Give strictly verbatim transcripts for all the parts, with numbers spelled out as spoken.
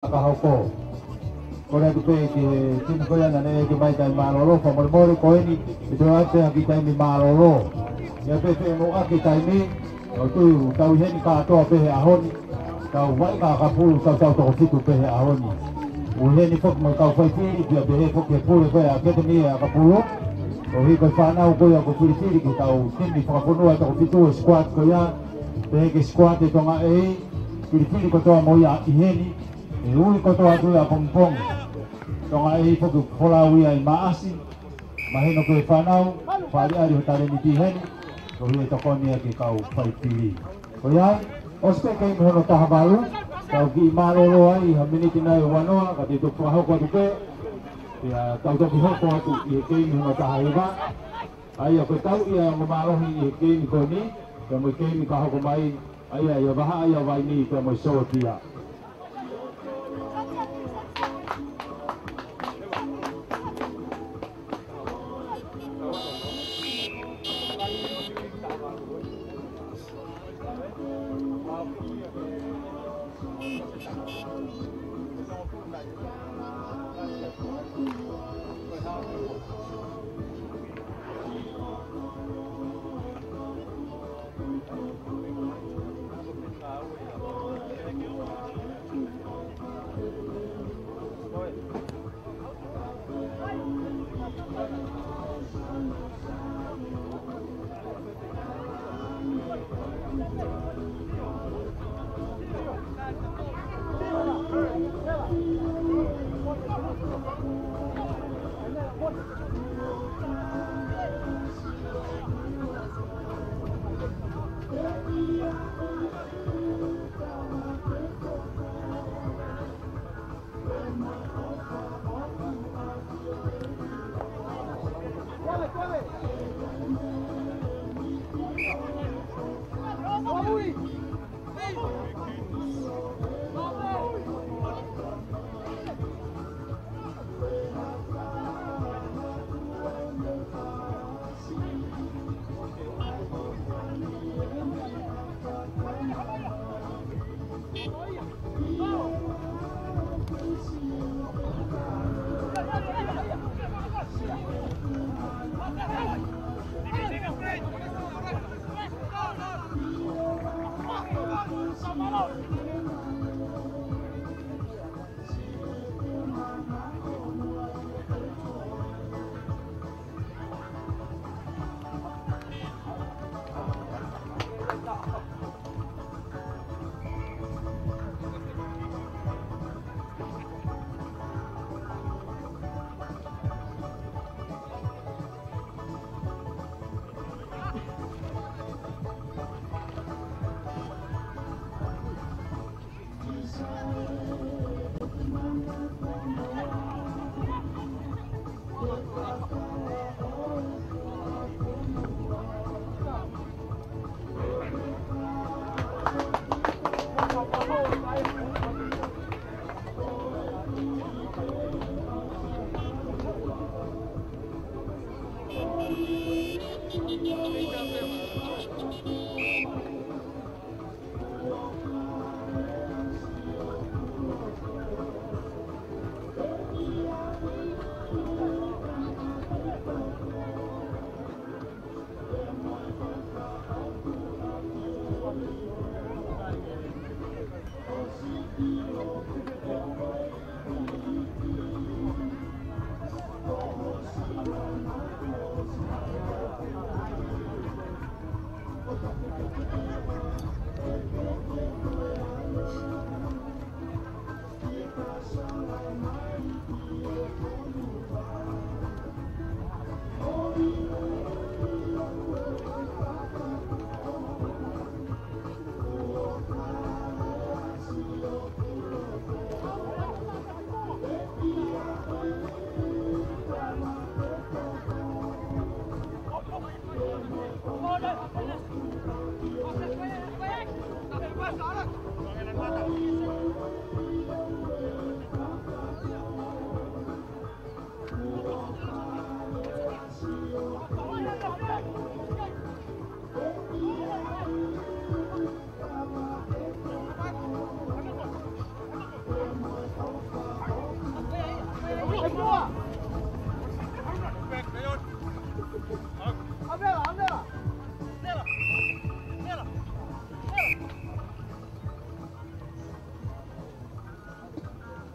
Ka hoko. Kole atu pē ki he timi ko ia naʻa ne ʻeke mai taimi mālōlō, fakamolemole ko eni, ʻe toe ʻai pē ha kiʻi taimi mālōlō. ʻIo pē, pea mou ʻai e taimi, ʻo tui ʻoku tau ʻi heni kātoa pē he ʻaho ni, tau vaʻinga ʻakapulu, tau tau toko fitu pē he ʻaho ni. ʻOku ʻi heni foki mo e kau faifili, pea pehē foki e pule ko ia ʻa e ʻAkatemi ʻa e ʻakapulu. ʻOku ʻi ai e fānau ko ia ʻoku filifili ki he tau timi fakafonua toko fitu, e squad ko ia, pehē ki he squad ʻa e Tonga A, filifili kotoa mo ia ʻi heni. ʻE ui kotoa atu ia ʻapongipongi. Tonga A foki folau ia ʻi Maʻasi. Mahino ko e fānau, fāʻaliʻali ho talēniti heni, koeʻuhi ʻe tokoni ia ki he kau faifili. Ko ia, ʻosi pē keimi hono taha valu, tau kiʻi mālōlō ai ha miniti nai ʻe ua noa, ka te u toki fakahoko atu pē, pea tau toki hoko atu ʻi he keimi hono taha hiva. ʻA ia ko e tau ia ongo mālohi ʻi he keimi ko eni, pea mo e keimi ka hoko mai, ʻa ia ʻa e vahaʻa ia ʻo Vainī pea mo e Sōtia.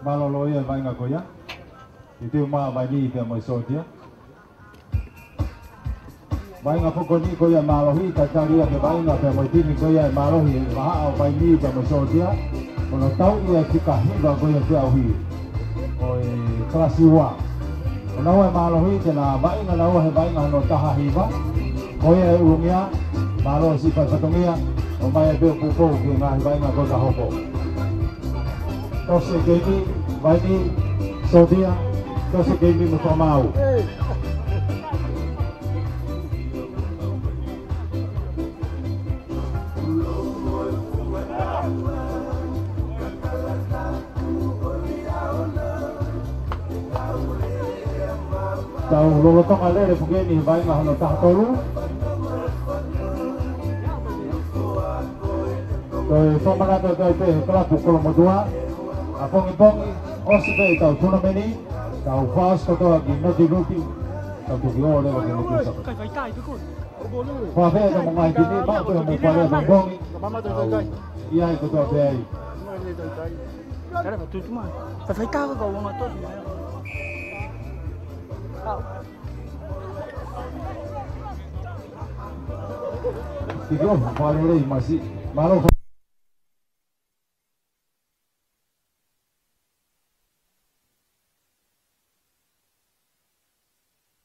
Mālōlō ia e vaʻinga ko ia. Teu mai Vaini pea mo e Sōtia. Vaʻinga foki ko eni ko ia e mālohi, talitali ia ʻe he vaʻinga pea mo e timi ko ia e mālohi, e vahaʻa ʻo Vaini pea mo e Sōtia. Ko hono tauʻi e fika hiva ko ia e feʻauhi ʻo e kalasi ua. Ko naua e mālohi, te na vaʻinga naua he vaʻinga hono taha hiva. Ko ia e ʻulungia, mālō siʻi fai fatongia, ʻomai e pē ʻo pupou ki he ngaahi vaʻinga ko ē ka hoko. Tosi e keimi, Vaini, Sōtia, tosi e keimi mo e fakamaau. Tau lolotonga lele foki eni he vaʻinga hono taha tolu. Ko e fakamanatu atu ai pē ʻe he kalapu Kolomotuʻa, ʻapongipongi, ʻosi pē ʻetau tunameni, tau fakaʻosi kotoa ki Noti Lupi, tau toki ō leva ki Noti Sapa. Fakafeʻao mo e ngaahi timi, maʻu pē mo e pale ʻapongipongi, tau ʻi ai kotoa pē ai. Tara ka tutu mai. Faifai ka ka uanga toki mai. Au. Tiko, fale lei masi. Mālō.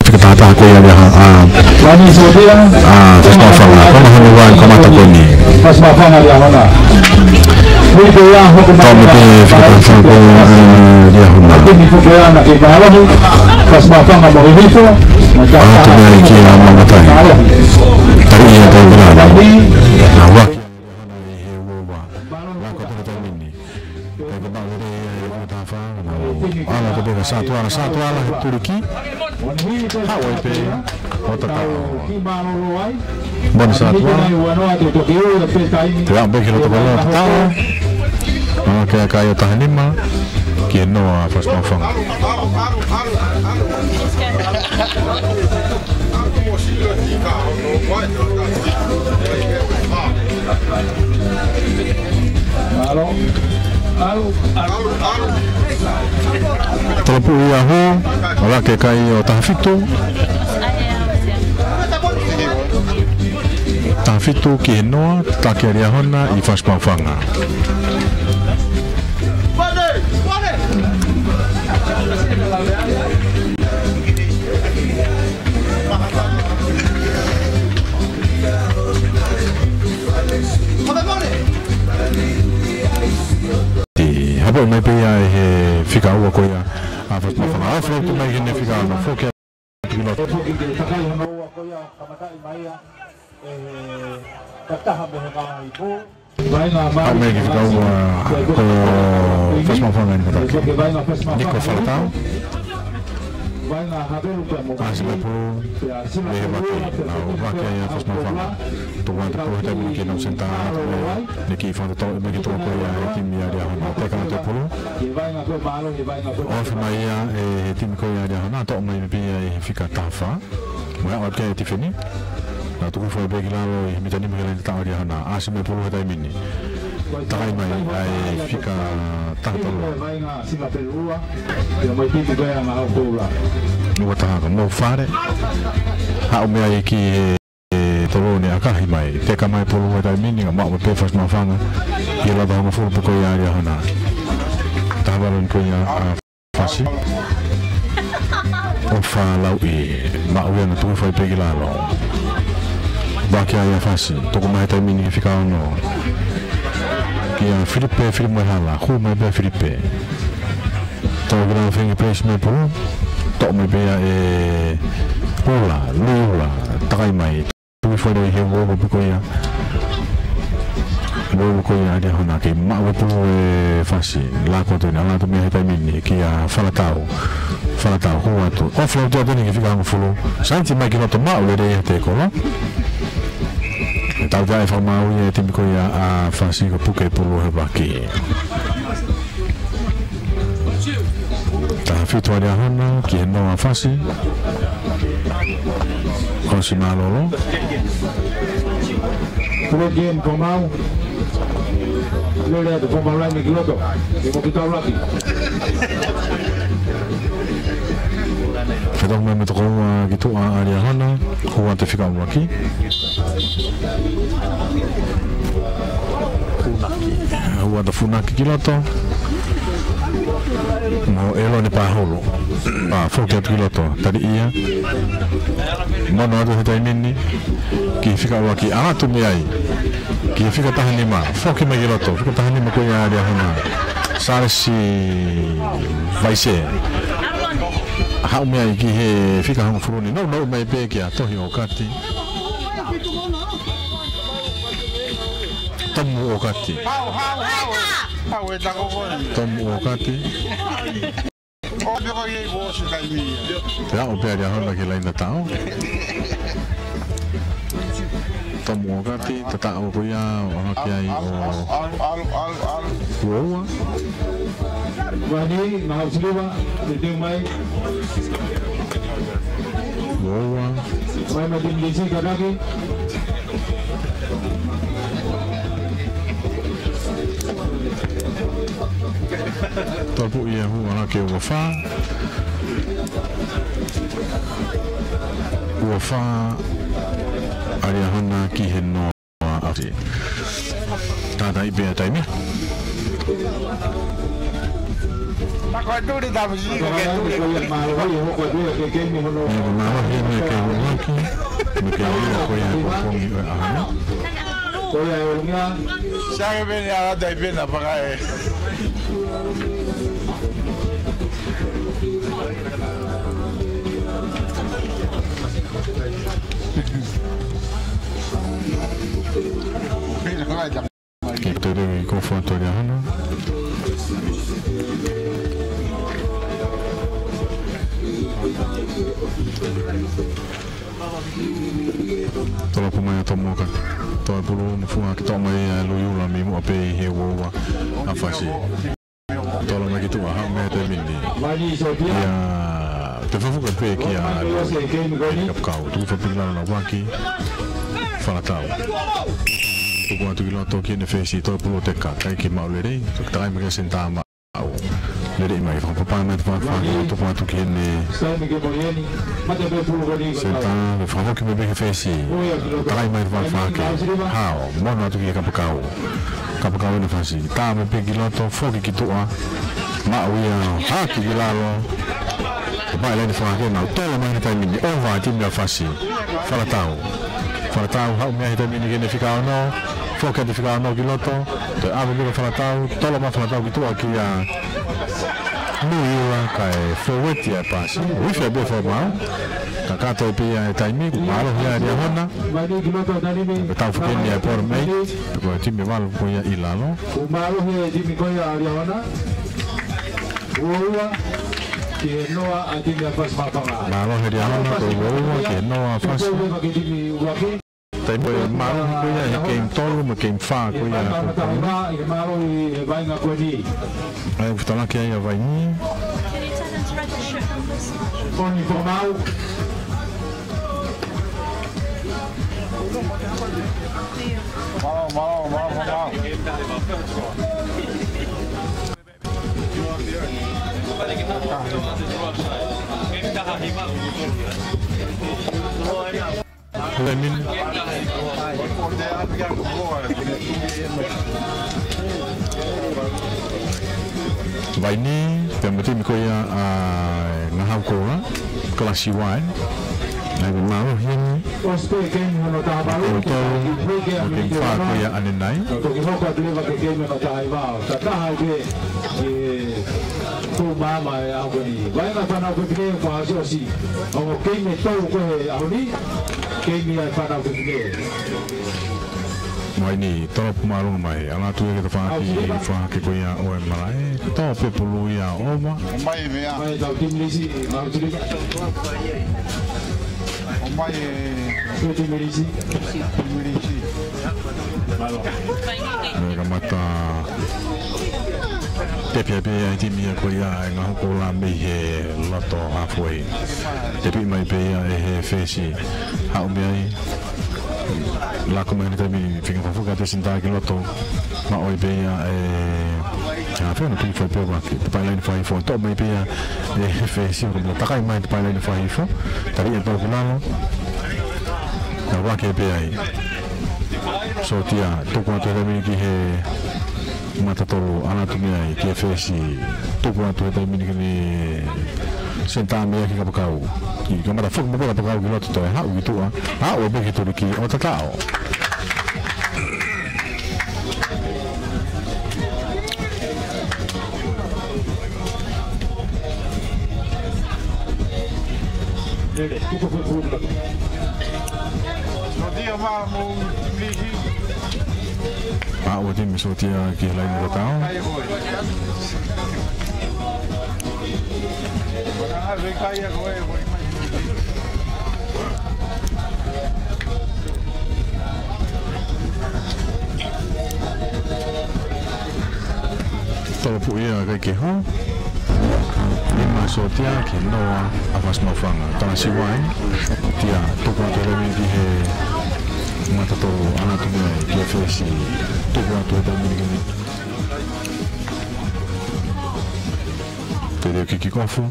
Fika taha taha ko ia ʻa, ʻa, ʻa, Fasimaʻofanga, ko e mahalo ʻoku kamata ko eni. Tau mei he fika taha taha ko ia, ʻa, Liahona. ʻA, tu mei ai ki ʻa Mamatai. Tari ia tau kula. Na waki. Lako toko taimini. Pea ko e maʻu lelei ia ʻe he fika taha fā, na o. Ala ko peka Satuala, Satuala, he tuliki. Haʻu ai pē, ʻo tatau. Moni Satuala. Pea peki loto kolo tatau. Ā, ke kai ʻo taha nima. Ki he noa Fasimaʻofanga. Tolopuʻi ia hū, ala ke kai ʻo taha fitu. Taha fitu ki he noa, taki ʻa Liahona ʻi Fasimaʻofanga. Te hapo mai pē ia ʻe he fika ua ko ia ʻa Fasimaʻofanga. Offload mai ki he fika ono, foki atu ki loto. Foki ke takai hono ua ko ia, kamataʻi mai ia ʻe he takitaha mei he ngaahi pō. Haʻu mai ki he fika ua ko Fasimaʻofanga eni ko taki. Niko Falatau. ʻAsi mai pulu. Mei he vaki, na o vaki ai ʻa Fasimaʻofanga. Tuku atu pulu he taimi ni ki he nau senitā. Ne kiʻi fakatotoʻi mai ki tuʻa ko ia ʻa e timi ʻa Liahona. Teka atu e pulu. Ofi mai ia ʻe he timi ko ia ʻa Liahona. Toʻo mai pē ia ʻe he fika taha fā. Mo e aʻu atu ki ai ʻa Tifeni. Na tuku hifo ai pē ki lalo ʻi he mita nima ki he laine taʻu ʻa Liahona. ʻAsi mai pulu he taimi ni. Takai mai ʻa e fika taha tolu. Ua taha ka mo fale. Haʻu mei ai ki he tolu ne ʻakahi mai. Teka mai pulu he taimi ni, ka maʻu pē Fasimaʻofanga. ʻI he lata hongofulu pē ko ia ʻa Liahona. Taha valu ko ia ʻa Fasi. ʻOfa Lauʻi, maʻu ia na tuku hifo ai pē ki lalo. Vaki ai ʻa Fasi, tuku mai he taimi ni he fika ono. Kia Filipe, Filimoehala, hū mai pē Filipe. Tau ki lalo fengi pēsi mai pulu. Toʻo mai pē ia ʻe Ula, Lui Ula, takai mai. Tui fai ʻi he uovo pē ko ia. Uovo ko ia ʻa Liahona kei maʻu e pulu ʻe Fasi. Lako atu eni, ala atu mei he taimi ni kia Falatau. Falatau, hū atu. Offload atu eni ki he fika hongofulu. Saini mai ki loto maʻu lelei ʻa e tēkolo. Tautea e fakamaau ia ʻa e timi ko ia ʻa Fasi ka puke e pulu he vaki. Taha Fitu ʻa Liahona ki he noa ʻa Fasi. ʻOsi mālōlō. Pule ki he Pomau. Lele atu Pomau laine ki loto. Ke mo ki taulaki. Fetau mai mo e toko ua ki tuʻa ʻa Liahona. Hū atu e fika ʻuluaki. Funaki. Hū atu Funaki ki loto. Mo ʻElone Paholo. ʻA, foki atu ki loto. Tali ia. Mono atu he taimi ni. Ki he fika ʻuluaki. ʻAlu atu mei ai. Ki he fika taha nima. Foki mai ki loto. Fika taha nima ko ia ʻa Liahona. Salesi Vaise. Haʻu mei ai ki he fika hongofulu ni. Nounou mai pē kia Tohi ʻOkati. Tomu ʻOkati. Tomu ʻOkati. Te aʻu pē ʻa Liahona ki he laine taʻo. Tomu ʻOkati, tataʻo ko ia, ʻo hake ai ʻo Uoua. Vani, Mahau Siliva, te teu mai. Uoua. Mai Matimilisi, Kataki. Tolpu ia hū ʻa hake Uofa. Uofa ʻa Liahona ki he noa ʻa Fasi. Tātai pē ʻa e taimi. Mako e tuli tapu si, ko ke tuli. Mako mālohi ia mei he kei ʻuluaki, mei he kei ua ko ia ko Pongi ʻo e ʻaho ni. Ko ia e ʻulungia. Siake pē ni ʻa tātai pē na pakae. Ke tau ʻi he kofu atu ʻa Liahona. Tolopu mai ʻa Tomu ʻOkati. Toe pulu mo fua ke toʻo mai ʻa Luiula mei muʻa pē ʻi he uoua ʻa Fasi. Tolo mai ki tuʻa, haʻu mei he taimi ni. Ia, te fafuka pē kia Kapakau. Tuku fakapiki lalo na vaki. Falatau. Tuku atu ki loto ki heʻene fesi, toe pulu teka, kai ki maʻu lelei, toe takai mai ki he senitā maʻu. Lelei mai, fakapapau mai te fakafaki, tuku atu ki heʻene senitā, fakafoki mai pē ki he fesi. Takai mai te fakafaki. Hao, mono atu ki he Kapakau. Kapakau ʻi heʻene fesi. Tā mai pē ki loto, foki ki tuʻa. Maʻu ia, hake ki lalo. Papaʻi laine fakahake, nau tolo mai he taimi ni. ʻOva, timi ʻa Fasi. Falatau. Falatau, haʻu mei ai he taimi ni ki heʻene fika ono. Foki atu fika ono ki loto. Toe ʻave pē Falatau. Tolo mai Falatau ki tuʻa kia Nuiula kae fōueti ʻa e pasi. Uifi ʻa e pē Fakamau. Kakato pē ia he taimi, kuo mālohi ʻa Liahona. Pea tau fakeni ʻa e polo mei. Ko e timi valu ko ia ʻi lalo. Kuo mālohi e timi ko ia ʻa Liahona. Uoua, ki he noa ʻa e timi ʻa Fasi Mapanga. Mālohi ʻa Liahona ko e uoua, ki he noa ʻa Fasi. Taimi ko ia mālohi ko ia he game tolu mo e game fā ko ia. Mālohi he vaʻinga ko eni. ʻAi, fetalaki ai ʻa Vaini. Oni Fakamau. Mālō, mālō, mālō, mālō. Lemini. Vaini, pea mo e timi ko ia ʻa Ngahau Koula, Kalasi Wai. ʻAi, mālō heni. Ko e game tolu, ko e game fā ko ia ʻanenai. Toki hoko atu leva ki he game hono taha hiva. Ka taha ai pē, ʻe, tuʻu maama e ʻaho ko eni. Vaʻinga fānau fefine kuo ʻosi ʻosi. Ongo game ʻe tolu ko ē he ʻaho ni. Game ia e fānau fefine. Vaini, tolopu mālōlō mai. ʻAlu atu ia ke tau fakahake, fakahake ko ia ʻo e malaʻe. Tō pē pulu ia ʻova. Mai mea. Mai tau timi lisi, mau timi. ʻOmai e Sui Timilisi. Timilisi. Mālō. Mei kamata Tepi ai pē ia ʻe he timi ia ko ia ʻa e Ngahukoula mei he loto halfway. Tepi mai pē ia ʻe he fesi. Haʻu mei ai. Lako mai he taimi ni fika fafuka te sinta ki loto. Maʻu ai pē ia ʻe he half, ʻo tuku foʻi pē ʻo vake. Tapaʻi laine fakahihifo, toʻo mai pē ia ʻe he fesi, ʻo takai mai tapaʻi laine fakahihifo. Tali ʻe pau ki lalo. Na vake pē ai. Sōtia, tuku atu he taimi ni ki he mata tolu, ʻalu atu mei ai ki he fesi, tuku atu he taimi ni ki he senitā mei ai ki Kapakau. Kiʻi kamata foki mai pē Kapakau ki loto, toe haʻu ki tuʻa, haʻu pē ki he tuliki ʻo tataʻo. Sōtia mā mo Misi. Aʻu ʻa e timi Sōtia ki he laine ʻo tataʻo. Tolopuʻi ia ʻikai ke hū. Nima Sōtia ki he noa ʻa Fasi Maʻufanga. Tala siwai. Tia, tuku atu he taimi ni ki he mata tolu, ʻalu atu mei ai ki he fesi, tuku atu he taimi ni ki he Te leo kiʻi kikofu,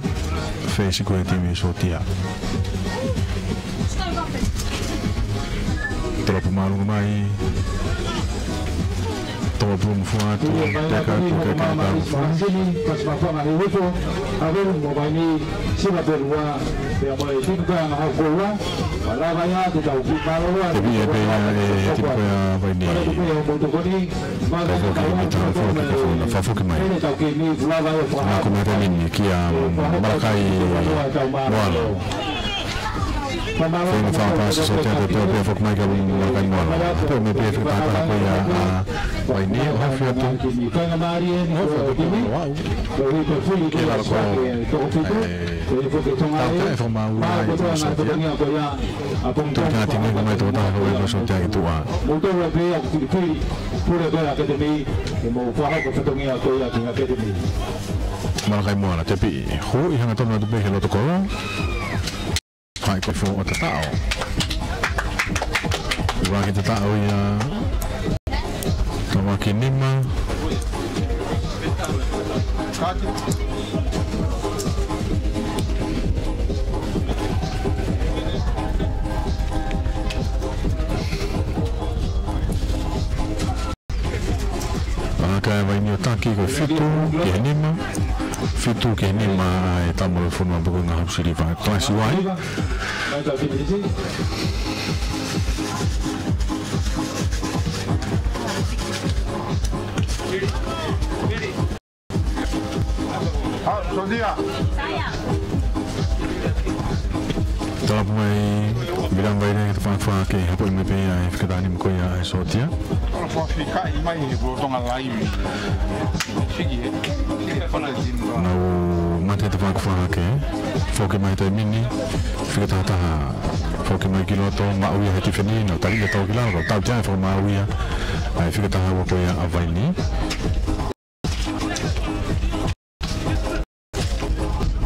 fesi ko e timi Sōtia. Tolopu māʻolunga mai. Tolopu mo fua atu, teka atu, teka atu, tolopu. Te pia pē ia ʻe he timi ko ia ʻa Vaini. Kai foki ki he mita, foki ki he foki, na fafoki mai. Ako mai he taimi ni kia Malakai Moala. Feinga fakapaasi Sōtia, toe pea pea foki mai kia Malakai Moala. Toe mei pē fika tahataha ko ia ʻa Vaini, ʻo hafi atu. Hafi atu ko ia ʻo aʻu ki he lalo ko e, tautea e fakamaau ia ʻa e timi Sōtia. Tuʻu ki he timi ko mai toko taha ko e ko Sōtia ki tuʻa. Pule ko e akademi, ke mou fakahoko fatongia ko ia ki he akademi. Malakai Moala, tepi, huʻi hangatonu atu pē ki he loto kolo. Fai ko e foʻi tataʻo. Ua ki tataʻo ia. Tama ki nima. Aka e Vaini ʻo taki ko e fitu ki he nima. Fitu ki he nima ʻa e tama ʻo e fonua poko Ngahu Siliva, Kalasi Vai. Tala mai Viliami Vailea ke ta fakafā ke hapo i mai pē ia ʻa e fika taha nima ko ia ʻa e Sōtia. Tala fua fika i mai he Pulotonga Live. Nau mate ta fakafā ke foki mai taimi ni. Fika tahataha. Foki mai ki loto, maʻu ia he tifeni, nau tali ia tau ki lalo, tautea e fakamaau ia ʻa e fika taha ua ko ia ʻa Vaini.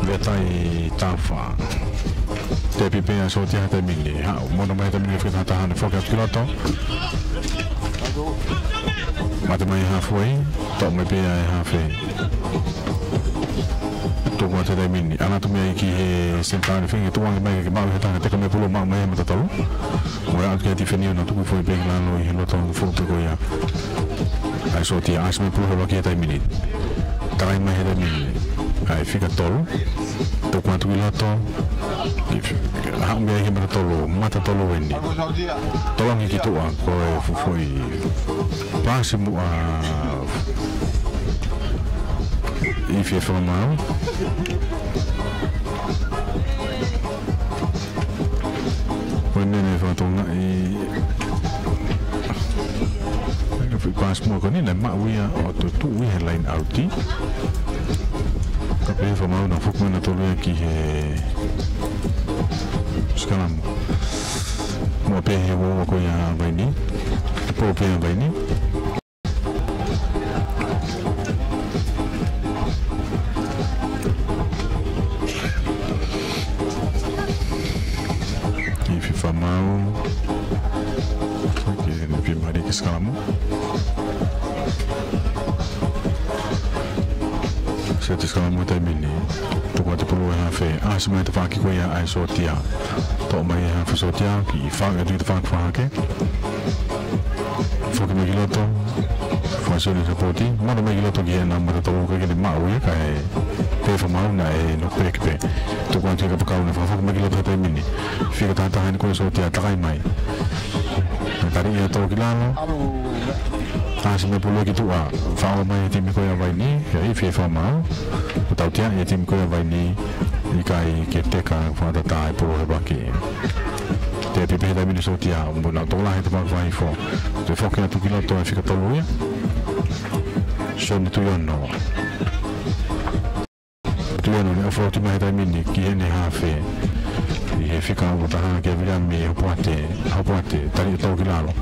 Vetai tafa. Tepi pē ʻa Sōtia he taimi ni. Haʻu, mono mai he taimi ni fika tahataha ne foki atu ki loto. Mate mai halfway, toʻo mai pē ʻa e hafe. Tuku atu he taimi ni. ʻAlu atu mei ai ki he senitā ni feinga tuʻu ange mai ke maʻu he taha teka mei pulu maʻu mai he mata tolu. Mo e ʻatu ki he tifeni ʻo na tuku foʻi pē ki lalo ʻi he loto ʻo e fuʻu pē ko ia. ʻA e Sōtia, ʻasi mai pulu he ua ki he taimi ni. Takai mai he taimi ni. ʻA e fika tolu. Tuku atu ki loto. Haʻu mei ai he mata tolu, mata tolu eni. Tolongi ki tuʻa, ko e fuʻu foʻi paasi muʻa ifi e fakamaau. Ko e meʻa ne fakatokangaʻi ʻa e foʻi paasi muʻa ko eni naʻe maʻu ia ʻo tuʻu ia he line out. Ka pehē fakamaau naʻa foki mai nautolu ia ki he sikalamu. Muʻa pē he ua ua ko ia ʻa Vaini. Pō pē ʻa Vaini. Sika mo taimi ni. Tuku atu pulu e hafe. ʻAsi mai tafaʻaki ko ia ʻa e Sōtia. Toʻo mai e hafe Sōtia. Kiʻi fanga atu ʻi tafaʻaki fahake. Foki mai ki loto. Fai Sione sapoti. Mano mai ki loto ki he namba tolu ka ke ne maʻu ia kae pē fakamaau naʻe nō pē ki pē. Tuku atu ki he kapakau naʻe fakafoki mai ki loto he taimi ni. Fika taha taha eni ko e Sōtia takai mai. Naʻe tali ia tō ki lalo. ʻAsi mai pulu ki tuʻa. Faʻo mai he timi ko ia ʻa Vaini. Ia i fie fakamaau. ʻO tautea e timi ko ia ʻa Vaini. ʻIkai ke teka fakatātā e pulu he vaki. Te pipe he taimi ni Sōtia. Mo na tola he tafaʻaki fahifo. Te foki atu ki loto e fika tolu ia. Sione Tuiono. Tuiono ne ʻofa atu mai he taimi ni ki heʻene hafe. ʻI he fika ua taha ki he Viliami Hopoate, Hopoate, tali ʻo tō ki lalo.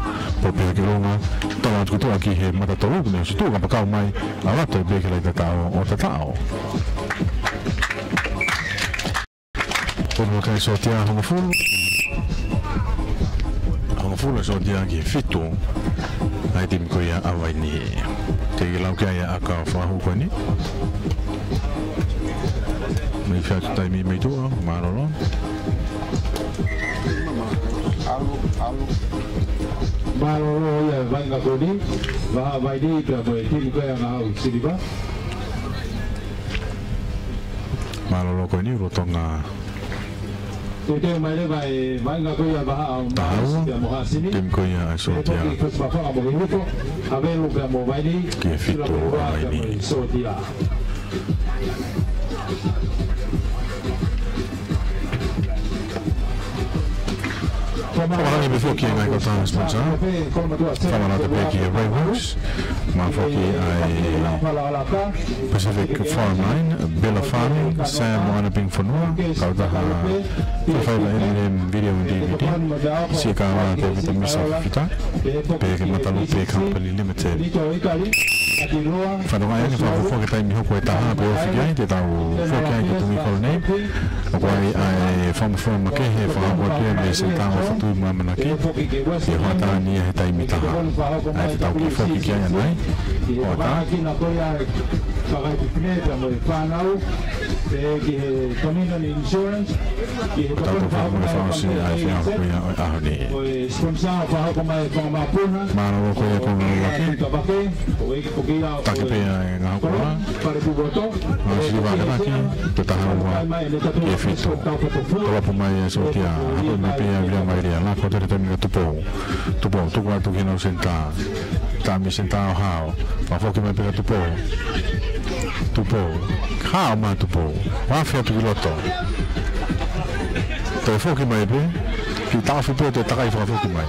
Pope ki ʻolunga, tala atu ki tuʻa ki he mata tolu, ne ʻosi tuʻu kapakau mai, ʻalu atu e pē ki he laine tataʻo, ʻo tataʻo. Pulu ka e Sōtia hongofulu. Hongofulu Sōtia ki he fitu. ʻA e timi ko ia ʻa Vaini. Te ke lau ki ai ʻa e ʻaka fakahū ko eni. Mai fia tu taimi mai tuʻa, mālōlō. Mālōlō ia e vaʻinga ko eni. Vahaʻa Vaini pea mo e timi ko ia ʻa Ngahau Siliva. Mālōlō ko eni, Lolotonga. Teuteu mai leva e vaʻinga ko ia vahaʻa ʻo Maʻasi pea mo Hasini. Timi ko ia ʻa Sōtia. Foki Fesipafaga mo Hihifo, Havelu pea mo Vaini. Ki he fitu ʻa Vaini. Sōtia. Fakalangi pē foki e ngaahi kau tangata sponsor. Fakalangi pē ki he Ray Works. Mo foki ʻa e Pacific Farm Line, Bella Farming, Sam Moana Ping Fonua, kautaha faiva M M Video and D V D, Sika Tevita Misa Fita, pea ki he Matalupe Company Limited. Fanongo ange fakafoki taimi hoko e taha pē ʻoku fiki ai, te tau foki ai ki he Tumi Kolonei. ʻOku ʻi ai e fakafoki makehe, fakafoki mei he Senitā ʻo Fatui mo ʻAmanaki. ʻI he hoʻatā ni he taimi taha. ʻAi te tau kiʻi foki ki ai anai. Hoʻatā. Tau tau fakafoki mo e fakaʻosi ʻa e fia ko ia ʻo e ʻaho ni. Mālōlō ko ia ko ngā laki. Taki pē ʻa e ngaahi koloa. Ngaahi Siliva Kanaki, ko e taha ua ki he fitu. Kolopu mai e Sōtia, hako mai pē ʻa Viliami Vaini, laka atu he taimi ni kia Tupou. Tupou, tuku atu ki heʻenau senitā. Taʻami senitā ʻo Hao. Fakafoki mai pē kia Tupou. Tupou. Hao mai Tupou. Vafe atu ki loto. Toe foki mai pē. Kiʻi taʻofi pē toe takai fakafoki mai.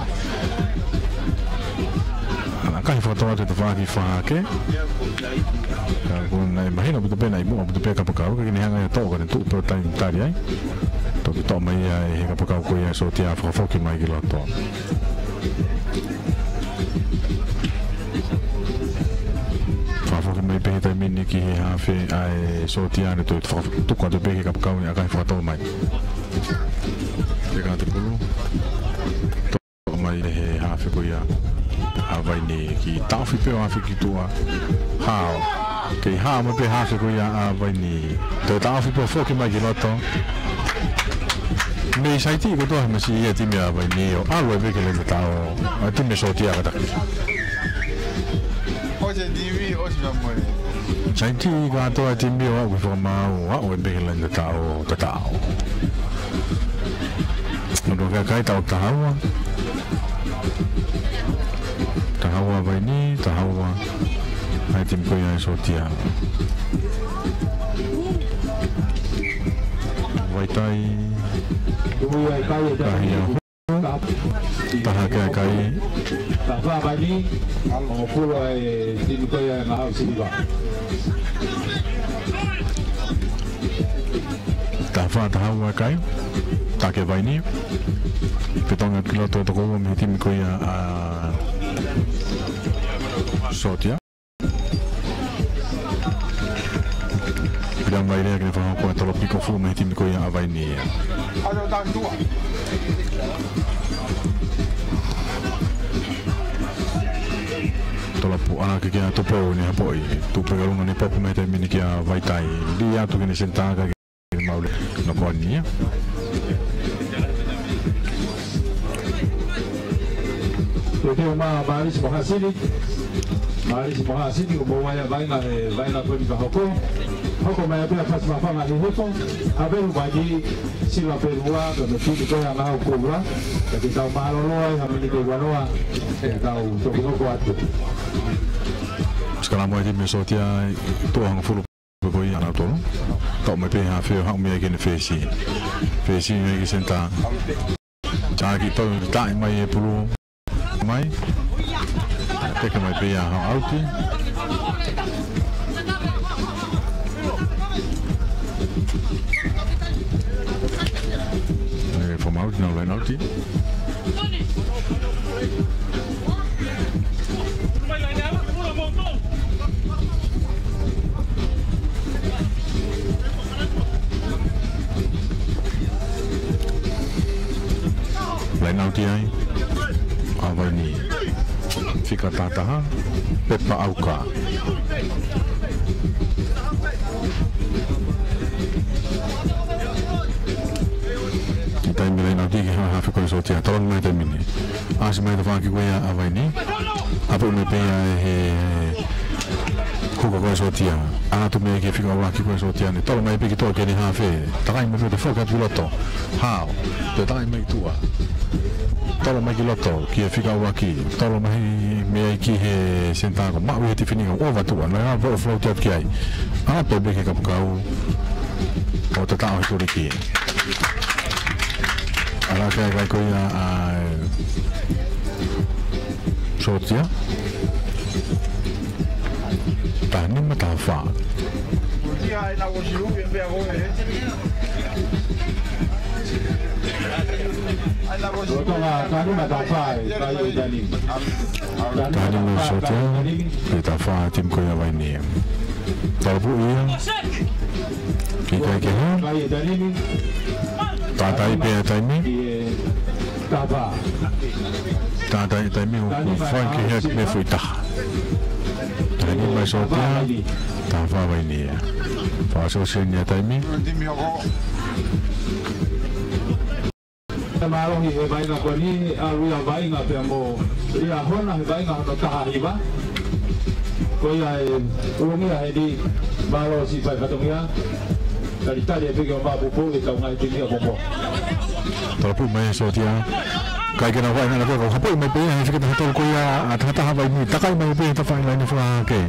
ʻAkahi fakatau atu e tafaʻaki fahake. Ka ko e mahino ʻaupito pē naʻe muʻa ʻaupito pē kapakau, ka ke ne hanga ia ʻo toʻo ka ne tuʻu pē ʻo taimi tali ai. Toki toʻo mai ia ʻe he kapakau ko ia ʻa Sōtia fakafoki mai ki loto. Fakafoki mai pē he taimi ni ki he hafe ʻa e Sōtia ne toe faka-, tuku atu pē ki he kapakau ni ʻakai fakatau mai. Te ka te pulu. Toʻo mai ʻe he hafe ko ia ʻa Vaini kiʻi taʻofi pē ʻo hafe ki tuʻa. Hao. Kei hao mai pē hafe ko ia ʻa Vaini. Toe taʻofi pē ʻo foki mai ki loto. Mei saiti kotoa he masi ia timi ʻa Vaini ʻo ʻalu ai pē ki he laine tataʻo. ʻA timi Sōtia kātaki. ʻOsi e timi, ʻosi na moe. Saiti kātoa timi ʻo aʻu ki he fakamaau, aʻu ai pē ki he laine tataʻo, tataʻo. Nō tuʻa kai taʻo taha ua. Taha ua Vaini, taha ua. ʻA e timi ko ia ʻa Sōtia. Vaitai. Kahi a hu. Taha ke kai. Taha ua Vaini. Hongofulu ʻa e timi ko ia ʻa Ngahau Siliva. Taha fā, taha ua kai. Taki Vaini. Fetongi atu ki loto e toko ua mei he timi ko ia ʻa Sōtia. Pea mai lea ke ne fakahoko e tolo piko fua mei he timi ko ia ʻa Vaini. Tolopu, ʻalā ke kia Tupou ni hapoʻi. Tupu ki ʻolunga ni, poku mei he taimi ni kia Vaitai. Lī atu ki he senitā, kae kei maʻu leva. Noko ʻa ia. Teuteu mai ʻa Malisi mo Hasini. Malisi mo Hasini, ʻoku mou ʻai ʻa e vaʻinga, ʻe vaʻinga ko eni ka hoko. Hoko mai pē ʻa Fasi Mafanga Hihifo. ʻAve mai ki Sila Pelua, ka me tini ko ia ngā hau koula. Ka ke tau mālōlō ai ha miniti ʻe ua noa, ʻe tau toki hoko atu. Sikalamo ʻa e timi Sōtia, tuʻo hongofulu ko ia ʻa nautolu. Tau mai pē hafe ʻo haʻu mei ai ki he fesi. Fesi mei ai ki he senitā. Taki tau taʻi mai e pulu. Mai. Teke mai pē ia ha ʻauti. ʻE, fakaʻauti, nau laine ʻauti. Laine ʻauti ai ʻa Vaini. Fika taha taha, Pepa ʻAuka. Kiʻi taimi laine ʻauti ki he hafe ko ē Sōtia. Tolongi mai taimi ni. ʻAsi mai tafaʻaki ko ia ʻa Vaini. ʻApe ʻume pē ia ʻe he huka ko ē Sōtia. ʻAtu mei ai ki he fika ʻuluaki ko ē Sōtia ni. Tolo mai pē ki tuʻa ki he hafe. Takai mai pē toe foki atu ki loto. Hao. Toe takai mai ki tuʻa. Tolo mai ki loto, ki he fika ʻuluaki. Tolo mai mei ai ki he senitā, ko e maʻu ʻe he tifeni ka ʻova tuʻa. Naʻe ʻave ʻo float atu ki ai. ʻApe pē ki he kapakau. ʻO tataʻo he tuliki. ʻAlā ke ʻai ko ia ʻa Sōtia. Taha nima, taha fā. Taha nima Sōtia, pea taha fā timi ko ia Vaini. Tolopu ia. Kiʻi kai kehe. Tātai pē ʻa e taimi. Tātai taimi ʻoku fai ki he meʻa foʻi taha. Taha nima Sōtia, taha fā Vaini. Fakaʻosiʻosi eni ʻa e taimi. Mālohi he vaʻinga ko eni, ʻalu ia vaʻinga pea mo Liahona he vaʻinga hono taha hiva. Ko ia e ʻulungia heni, mālō siʻi fai fatongia. Talitali e piki ʻo Mapupu ʻi he kau ngaahi timi ʻa Momo. Tolopu mai Sōtia. Kai ke na vai na ko hapoʻi mai pē ia he fika taha tolu ko ia ʻa taha taha Vaini. Takai mai pē tafaʻaki laine fakahake.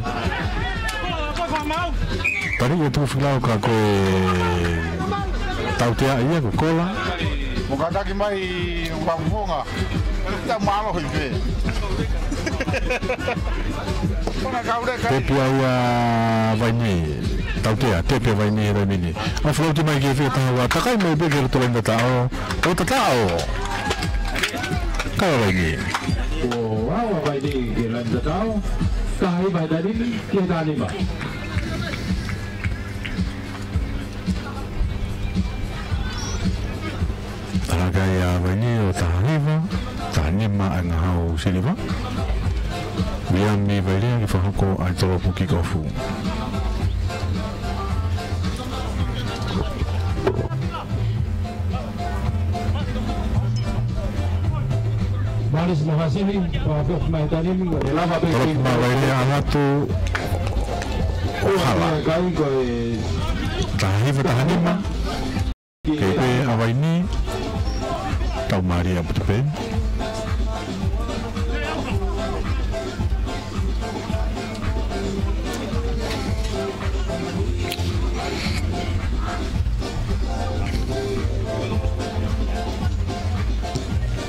Tali e tuʻu filau ka ko e tautea ia ko e kola. Mo kātaki mai ʻo Mapuponga. Ta mālohi pē. Kona kaule kai. Tepi ai ʻa Vaini. Tautea, tepi ʻa Vaini he taimi ni. ʻO float mai ki he fika taha ua, takai mai pē ki he loto laine tataʻo. ʻO tataʻo. Kai ʻa Vaini. ʻO ʻalu ʻa Vaini ki he laine tataʻo. Taha hiva he taimi ni, ki he taha nima. ʻAlā kai ʻa Vaini ʻo taha hiva, taha nima ʻa e ngahau siliva. Viami Vailea ke fakahoko ʻa e tolopu kick off. Malisi mo Hasini, fakahoko mai taimi ni, ʻe lava pē tolopu mai Vailea ʻalu atu ʻo hala. Kai ko e taha hiva, taha nima. Kei pē ʻa Vaini, tau mālie ʻaupito pē.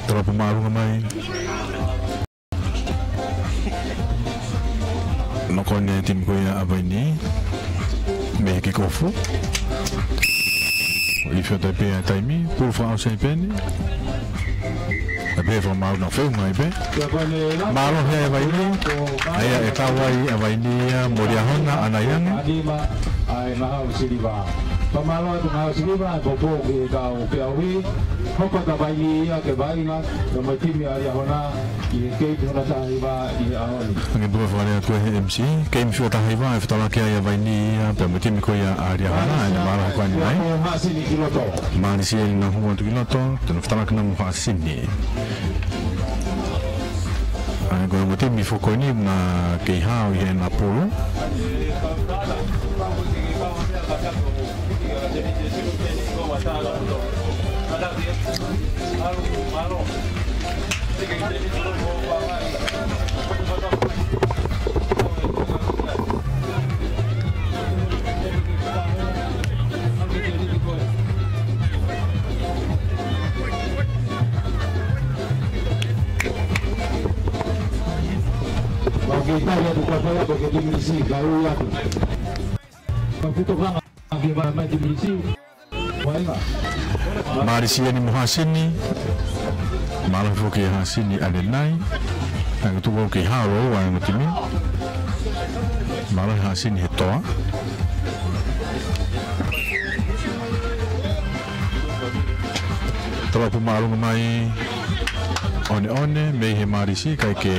Tolopu māʻolunga mai. Noko ʻa e timi ko ia ʻa Vaini mei he kick off. ʻI he fio tai pē ʻa e taimi, pulu fakaʻosi pē eni. ʻA e pē fakamālō na feu mai pē. Mālohi ʻa Vaini, ʻa ia ʻe tau ai ʻa Vaini ia mo Liahona ʻanai ange. Fakamālō atu Ngāue Siliva, ʻa e poupou ki he kau peau ʻi, hoko atu ʻa Vainī ia ke vaʻinga, pea mo e timi ʻa Liahona, ʻi he keiti hono taha hiva ʻi he ʻaho ni. Hangē pē fakalea atu ʻe he M C, keimi fiha taha hiva, ʻe fetolaki ai ʻa Vainī ia, pea mo e timi ko ia ʻa Liahona, ʻe ne mālō hoko ʻeni mai. Mālisi ʻeni naʻa ne hū atu ki loto, te ne fetolaki namu Hasini. ʻA ia ko e ongo timi foki ko eni naʻa kei hao ʻi heʻena pulu. Mālisi ʻeni mo Hasini. Mālō foki ʻa Hasini ʻanenai. Naʻe tuku au ki hao ʻa e ongo timi. Mālō ʻa Hasini he toa. Tolopu māʻolunga mai ʻOneʻone, mei he Mālisi, kae ʻikai ke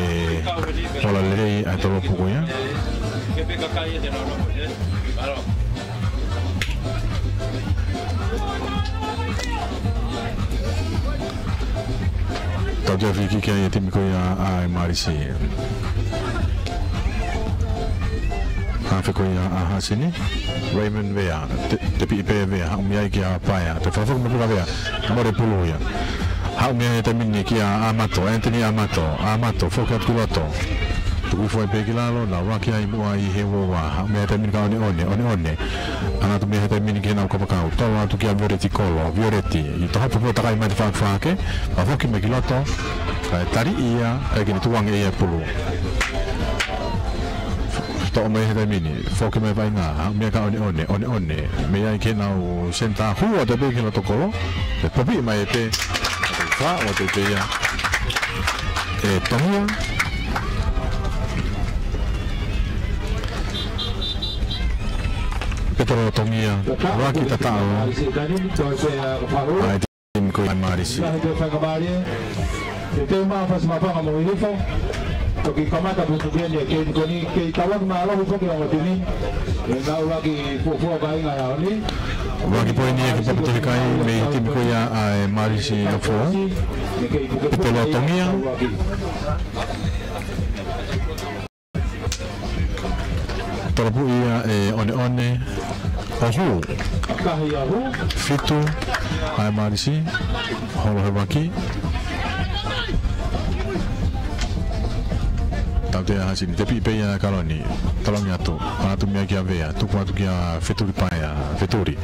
hola lelei ʻa e tolopu ko ia. Tautea free kick ʻa e timi ko ia ʻa e Mālisi. Hafe ko ia ʻa Hasini. Raymond Vea, te, tepiʻi pē Vea, haʻu mei ai kia Paea, toe fakafoki mai pē kia Vea, mole pulu ia. Haʻu mei ai he taimi ni kia Amato, Anthony Amato, Amato, foki atu ki loto. Tuku hifo ai pē ki lalo, naʻe ʻuluaki ai muʻa ʻi he uaua, haʻu mei ai he taimi ni kia ʻOneʻone, ʻOneʻone. ʻAlu atu mei ai he taimi ni ki heʻenau kapakau, tolo atu kia Violeti Kolo, Violeti, ʻi he tohopo pē takai mai te fakafake, fakafoki mai ki loto, kae tali ia, kae ʻikai ke ne tukuange ia e pulu. Toʻo mai he taimi ni, foki mai vaʻinga, haʻu mei ai kia ʻOneʻone, ʻOneʻone, mei ai ki heʻenau senitā, hū atu pē ki loto kolo, ʻe popi mai pē, fā, ʻo te pē ia. ʻE Tongia. Petelo Tongia, ʻuluaki tataʻo. ʻA e timi ko ia Mālisi. Te teu mā fasi mapanga mo ilifo. Toki kamata puputuʻi ʻeni e keimi ko eni, kei tauaki mālohi foki ʻa e ongo timi. ʻE nau ʻuluaki fuofua vaʻinga ʻi he ʻaho ni. ʻUluaki poini ʻe he kipa putu hikai mei he timi ko ia ʻa e Mālisi Nofo. Petelo Tongia. Tolopu ia ʻe ʻOneʻone, ʻo hū. Fitu, ʻa e Mālisi, holo he vaki. Tautea Hasini, tepiʻi pē ia Kaloni, tolongi atu, atu mei ai kia Vea, tuku atu kia Fetuli Paea, Fetuli.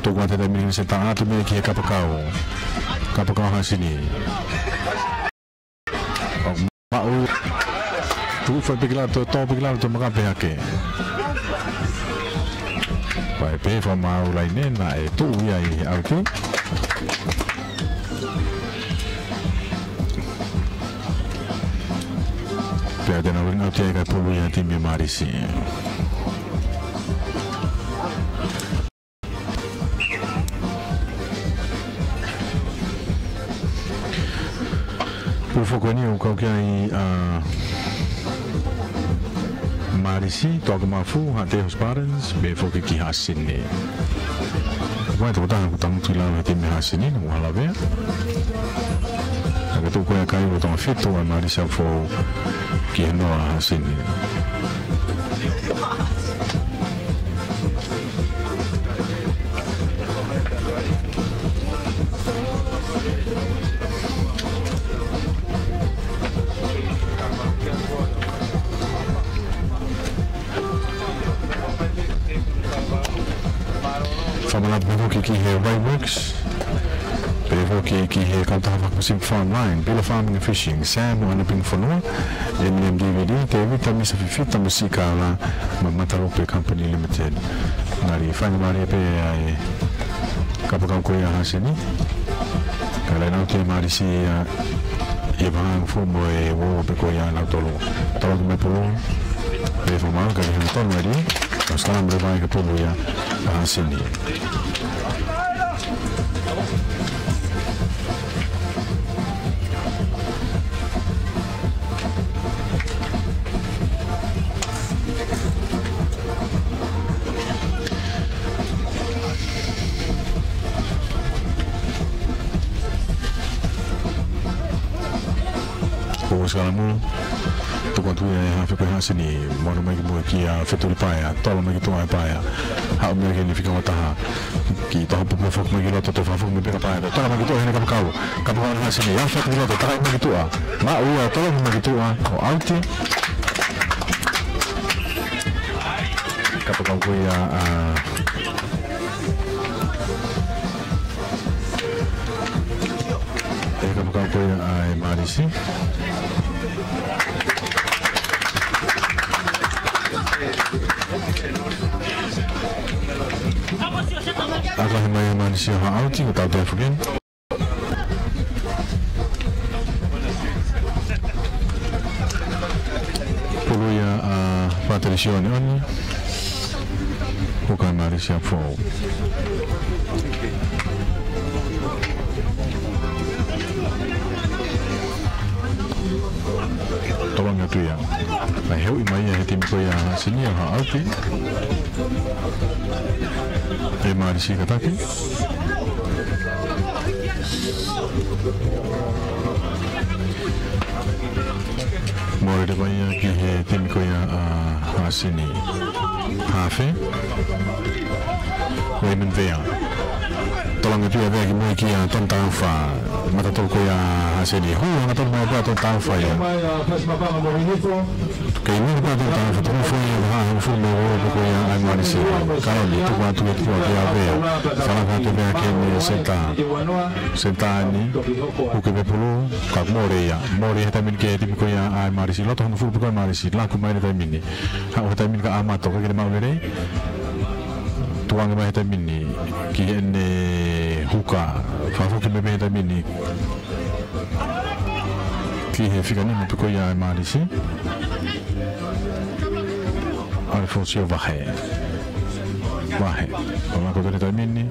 Tuku atu he taimi ni senitā atu mei ai ki he kapakau. Kapakau Hasini. ʻO maʻu. Tuʻu fai pē ki lalo, tō pē ki lalo, toe makape hake. Fai pē fakamaau laine, naʻe tuʻu ia ʻi he ʻauti. Pea te nau ring ʻauti ai kae pulu ia timi Mālisi. Pulu foki ʻeni ʻoku kau ki ai ʻa Mālisi, Toakamafu, Haʻateiho Spartans, pea foki ki Hasini. Vai toko taha ʻoku tangutu ʻi lalo he timi Hasini, ʻoku hala Vea. Ka tuku ko ia kai ʻo Tonga fitu ʻa Mālisi ʻo fou ki he noa Hasini. Fakamālō atu foki ki he White Works. Pea foki ki he kautaha fakapacific Frontline, Pila Farming and Fishing, Sam ʻo ʻAna Ping Fonua, M M D V D, Tevita, Misa Fifita, Masikala, mo Matalope Company Limited. Ngali faingamālie pē ʻa e kapakau ko ia Hasini. Ka laina ʻo te Mālisi ia, ʻi he vahaʻa hongofulu mo e uaua pē ko ia ʻa nautolu. Tolo ki mai pulu. Pea fakamālō ka ʻi he tonu ʻa e li. Masikala mo e vai ka pulu ia. Hasini. Ko Uesikalamu, tuku atu ia ʻe he hafe ko Hasini, manu mai ki muʻa kia Fetuli Paea, tolo mai ki tuʻa ʻe Paea. Haʻu mai ki he fika ua taha. Kiʻi toho pupu foki mai ki loto, toe fakafoki mai pē kia Paea. Toe tolo mai ki tuʻa ʻe he kapakau. Kapakau ʻa Hasini, ʻalu hifo ki loto, takai mai ki tuʻa. Maʻu ia, tolo mai ki tuʻa, ʻo ʻauti. Kapakau ko ia ʻa ʻE kapakau ko ia ʻa e Malisi. ʻAkahi mai ʻe Malisi ʻo haʻu ʻauti, ko e tautea foki eni. Pulu ia ʻa Patricio Onioni. Huka ʻa Malisi ʻalu foʻou. Tolongi atu ia. Naʻe heuʻi mai ia ʻe he timi ko ia ʻa Hasini ʻo haʻu ʻauti. ʻE Malisi kātaki. Mole leva ia ki he timi ko ia ʻa Hasini. Hafe. Raymond Vea. Tolongi atu ia Vea ki muʻa kia Tony Taufa. Mata tolu ko ia ʻa Hasini. Hū, hangatonu mai pē ʻa Tony Taufa ia. Kei muʻa pē ʻa Tony Taufa. Tō foʻi ia ha hongofulu mā ua ko ia ʻa e Malisi. Kaloni, tuku atu e tuʻa kia Vea. Fala atu Vea ki he seta. Seta ni. Huke pē pulu. Ka mole ia. Mole he taimi ni ki he timi ko ia ʻa e Malisi. Loto hongofulu pē ko e Malisi. Laku mai he taimi ni. Haʻu he taimi ni kia Amato, ʻikai ke ne maʻu lelei. Tuʻunga mai he taimi ni ki heʻene huka. Fakafoki mai pē he taimi ni ki he fika nima pē ko ia ʻa e Malisi. Alfonso Vahe. Vahe. Ko e lako pē he taimi ni.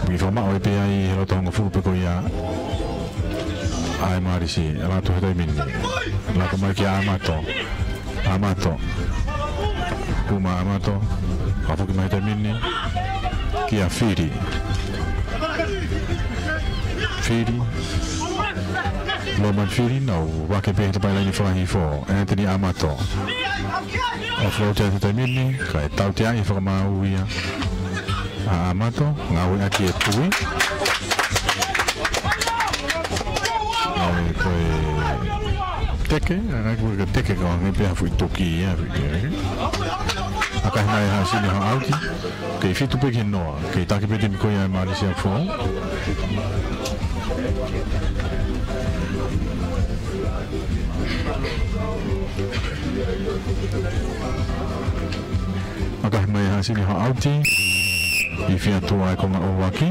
Piki fakamaʻu ai pē ia he loto hongofulu pē ko ia ʻa e Malisi. Laku he taimi ni. Laku mai kia Amato. Amato. Kuma Amato. Fakafoki mai he taimi ni kia Fili. Fili. Loman Fili, nau vake pē he tapaʻi laine fakahihifo. Anthony Amato. ʻOfa atu he taimi ni, kae tautea ʻi he fakamaau ia ʻa Amato, ngāueʻaki e tui. ʻAi, ko e teke, ʻa, ko e teke ka ʻoange pē ha foʻi tuki ia, foʻi teke. ʻAkahi mai ʻe Hasini ʻo haʻu ʻauti, kei fitu pē ki he noa, kei taki pē timi ko ia ʻa e Malisi ʻalu foʻou. ʻAkahi mai ʻe Hasini ʻo haʻu ʻauti. ʻI fē ʻa e tuʻa ʻa e konga ʻuluaki.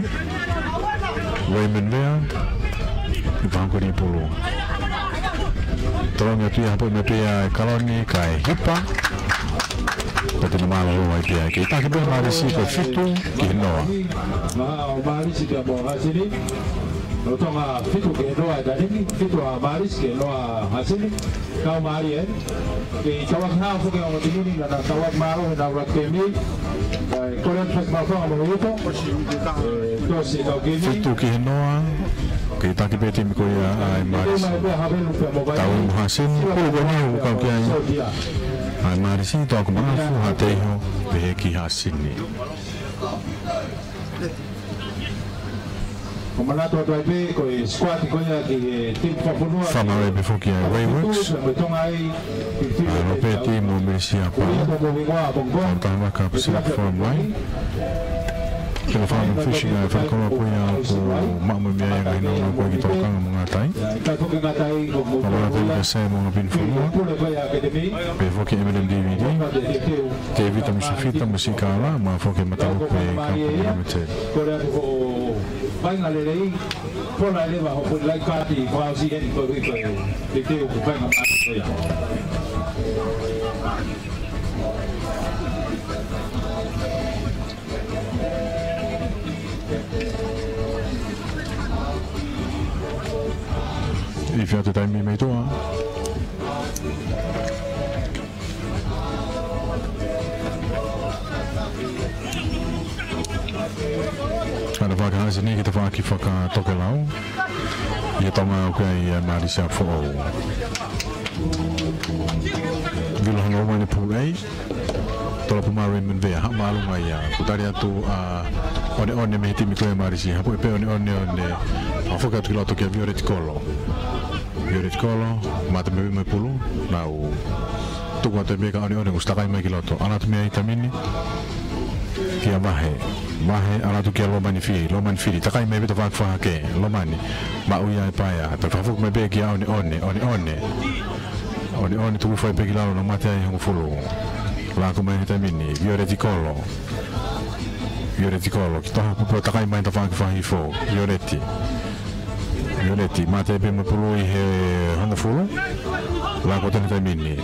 Raymond Vea. ʻI he fakahonkoli pulu. Tolongi atu ia hapo i mea pea ʻe Kaloni kae hipa. Ko e tino mālōlō ai pea. Kei taki pē Malisi ko e fitu ki he noa. Maha ʻo Malisi pea mo Hasini. Lolotonga fitu ki he noa e taimi ni, fitu ʻa Malisi ki he noa ʻa Hasini. Kau mālie eni. Kei tauaki hao foki ʻa e ongo timi ni, naʻa nau tauaki mālohi ʻenau ʻuluaki timi. Kae kole atu pasi maʻu fanga mo Uto. ʻE, tosi kau kimi. Fitu ki he noa, kei taki pē timi ko ia ʻa e Malisi. Tau mo Hasini, pulu ko eni ʻoku kau ki ai ʻa e Malisi, toʻa ko Manafu, Haʻateiho, pehē ki Hasini. Ko e manatu atu ai pē, ko e squad ko ia ki he timi fakafonua. Fakamālō pē foki ʻa e Wayworks. Mo Tonga ai, ʻa Lopeti mo Melisia Pau. Tau taha maka Pacific Forum mai. Kila Farm and Fishing ʻa e fale koloa ko ia ʻoku maʻu mai mei ai ʻa e ngaahi nāunau ko ē ki Tongatapu mo Ngātai. Fakamālō atu kia Sē mo Ngapini Fonua. Pehē foki M L M D V D. Tēvita mo Sefita mo Sikala, mo e foki Matalupe Company Limited. Kole atu ko e vaʻinga lelei, kole leva hoʻo foʻi life raft, fakaʻosi heni ko e, ko e, te teu ko e vaʻinga mālie ko ia. Fiatu taimi mei tuʻa. Ana faka Hāsini ki he tafaʻaki fakatokelau. ʻI he Tonga ʻoku ʻi ai ʻa Marisi Foʻou. Vilo hano mai ni pulei. Tolo puma Raymond Vea, haʻu māʻolunga ia. Kuo tali atu ʻa ʻOneʻone mei he timi ko ia Marisi. Hapo e pe ʻOneʻone, ʻOneʻone. Fakafoki atu ki loto kia Violet Kolo. Violet Kolo, mate mei mo e pulu. Nau tuku atu e meka ʻOneʻone, kuo takai mai ki loto. Ala atu mei ai taimi ni kia Vahe. Vahe, ala atu kia Lomani Fili. Lomani Fili, takai mai pē tafaʻaki fakahahake. Lomani, maʻu ia e paea. Toe fakafoki mai pē kia ʻOneʻone, ʻOneʻone. ʻOneʻone tuku hifo ai pē ki lalo, nau mate ai hongofulu. Laka mai he taimi ni, Violeti Kolo. Violeti Kolo, ki toha pupo takai mai tafaʻaki fakahihifo. Violeti. Violeti, mate pē mo e pulu ʻi he hongofulu. Laka atu he taimi ni.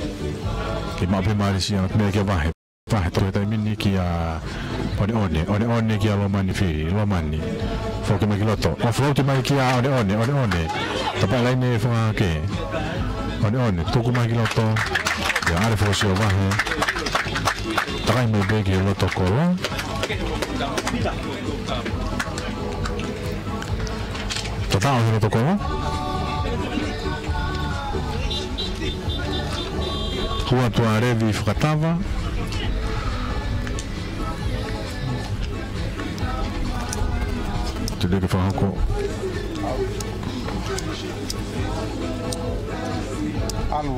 Kei maʻu pē Marisi, ala atu mei ai kia Vahe. Vahe, toe taimi ni kia ʻOneʻone, ʻOneʻone kia Lomani Fili, Lomani. Foki mai ki loto. Offload mai kia ʻOneʻone, ʻOneʻone. Tapaʻi laine fakahahake. ʻOneʻone, tuku mai ki loto. Ia ʻale fosi ʻo Vahe. Takai mai pē ki loto Kolo. Tataʻo he loto Kolo. Hua atu ʻa Levi Fakatava. Te leke fakahoko. Alo.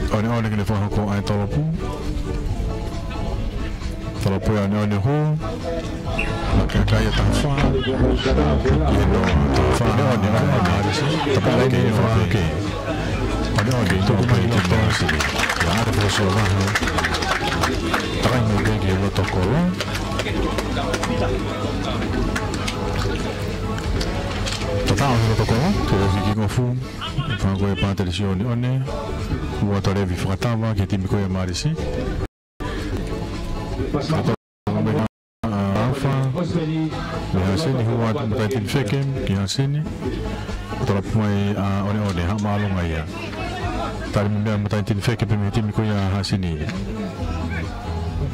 ʻOneʻone ke ne fakahoko ʻa e tolopu. Tolopu ia ʻOneʻone hū. Laka kai ʻa e taha fā. Ia no, taha fā. ʻOneʻone, ʻOneʻone. Tapaʻi laine fakahahake. ʻOneʻone, tuku mai ki loto. Ia ʻale fosi ʻo Vahe. Takai mai pē ki loto Kolo. Tataʻo he loto Kolo, ke o fiki kofu. Fako e pātele sio ʻOneʻone. Hua atu ʻa Levi Fakatava ki he timi ko ia Marisi. Alfa. Mei Hāsini, hua atu mataʻi tini feke ki Hāsini. Tolopu mai ʻa ʻOneʻone, haʻu māʻolunga ia. Tali mai mataʻi tini feke pē mei he timi ko ia Hāsini.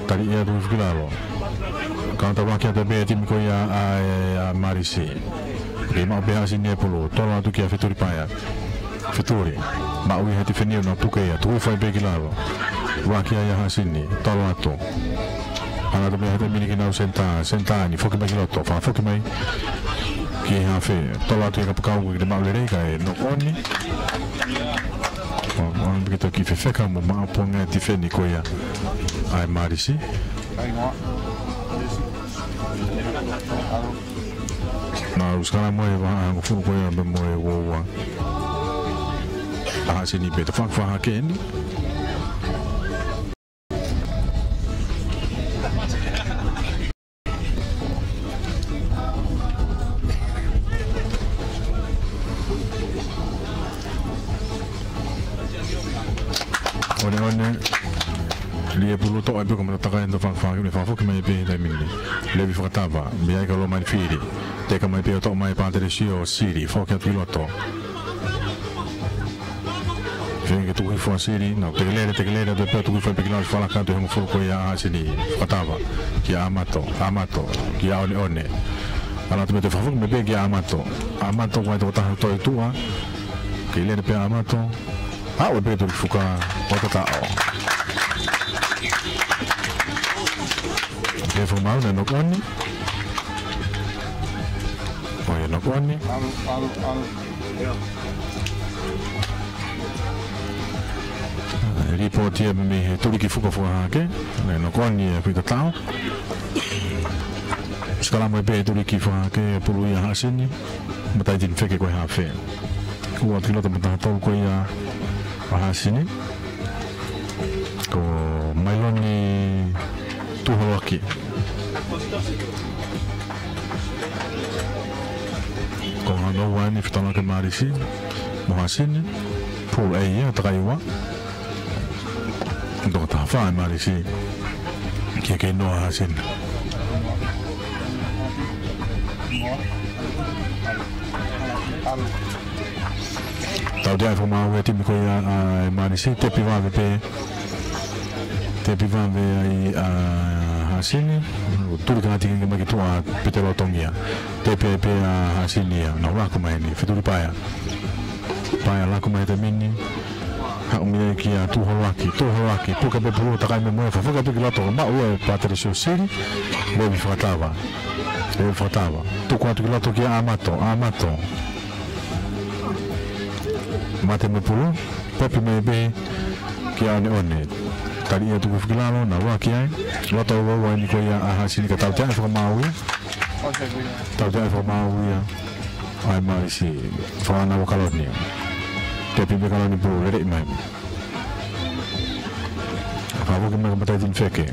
Tali ia atu ki lalo. Kaunta vaki atu pē timi ko ia ʻa, ʻa Marisi. Kei maʻu pē Hāsini e pulu, tolo atu kia Fetuli Paea. Fetuli, maʻu ia he tifeni ʻo nau puke ia, tuku hifo ai pē ki lalo. Vaki ai ʻa Hāsini, tolo atu. Ala atu mei he taimi ni ke nau senitā, senitā ni, foki mai ki loto, fakafoki mai ki he hafe, tolo atu e kapakau ke ne maʻu lelei kae knock on. ʻO, ʻo, ke toki fefeka mo maʻu ponga e tifeni ko ia ʻa e Marisi. Nau sikalamu he vahaʻa hongofulu ko ia pea mo e uaua. ʻA Hāsini pē tafaʻaki fakahahake eni. ʻOneʻone. Lie pulu toʻo ai pē ko mata takai ʻa e tafaʻaki fakahahake, ne fakafoki mai pē he taimi ni. Levi Fakatava, mei ai kia Lomani Fili. Teka mai pē ʻo toʻo mai pātele sio Sili, foki atu ki loto. Feinga ke tuku hifo ʻa Sili, nau tekelele, tekelele atu pē, tuku hifo ai pē ki lalo, falaka atu e hongofulu ko ia ʻa Hāsini. Fakatava kia ʻAmato, ʻAmato kia ʻOneʻone. Ala atu mei ai toe fakafoki mai pē kia ʻAmato. ʻAmato ko e tokotaha toe tuʻa. Kei lele pē ʻa ʻAmato. Aʻu pē ki he tuli fuka ʻo tataʻo. Ke fakamaau naʻe knock on. ʻOi, knock on. Lipooti ia mei he tuliki fuka fakahahake. Naʻe knock on ia, fai tataʻo. Sikalamu ai pē tuliki fakahahake, pulu ia ʻa Hāsini. Mataʻi tini feke ko e hafe. Hua atu ki loto mataha tolu ko ia ʻa Hāsini. Ko Mailoni Tuholoaki. Ko hano uani fitana ke Marisi mo Hāsini. Pool A ia, takai ua. Toko taha fā ʻa e Mālisi. Kia kei Noa Hasini. Tautea e fakamāuʻi ʻa e timi ko ia ʻa e Mālisi, tepi vave pē. Tepi vave ai ʻa Hasini. Tuli kātaki mai ki tuʻa Petelo Tongia. Tepi ai pē ʻa Hasini ia. Nau laku mai ni. Fetuli Paea. Paea laku mai he taimi ni. Haʻu mei ai kia Tuholoaki, Tuholoaki, puke pē pulu, takai mei muʻa, fakafoki atu ki loto, maʻu ia ʻe Patricio Sili, levi fakatava, levi fakatava, tuku atu ki loto kia ʻAmato, ʻAmato. Mate mo e pulu, popi mai pē kia ʻOneʻone. Tali ia tuku hifo ki lalo, nau loaki ai, loto ua ua eni ko ia ʻa Hasini ka tautea e fakamāuʻi ia. Tautea e fakamāuʻi ia. ʻA e Mālisi, fānau ʻa Kaloni. Tepi pē Kaloni pulu, lele mai. Fakafoki mai kia Mataitini Feke.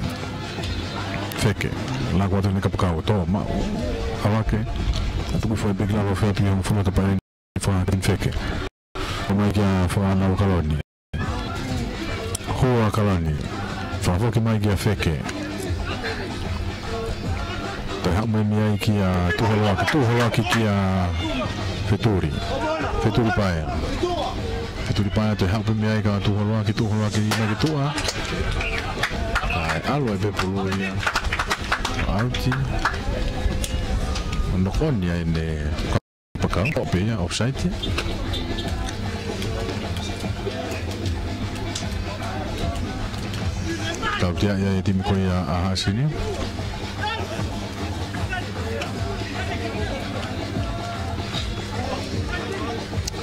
Feke. Laku atu eni kapakau, tō, maʻu. Avake. Tuku hifo pē ki lalo fea pē hongofulu ʻa Tapaʻi Fakatinifeke. Ko mai kia fānau ʻa Kaloni. Hua Kaloni. Fakafoki mai kia Feke. Toe haʻu mai mei ai kia Tuholoaki. Tuholoaki kia Fetuli. Fetuli Paea. Fetuli Paea toe haʻu pē mei ai kia Tuholoaki. Tuholoaki mai ki tuʻa. Kae ʻalu ai pē pulu ia. ʻAuti. Nokoni ai ne. Pakau, ʻo pē ia, offside ia. Tautea ia ʻa e timi ko ia ʻa Hasini.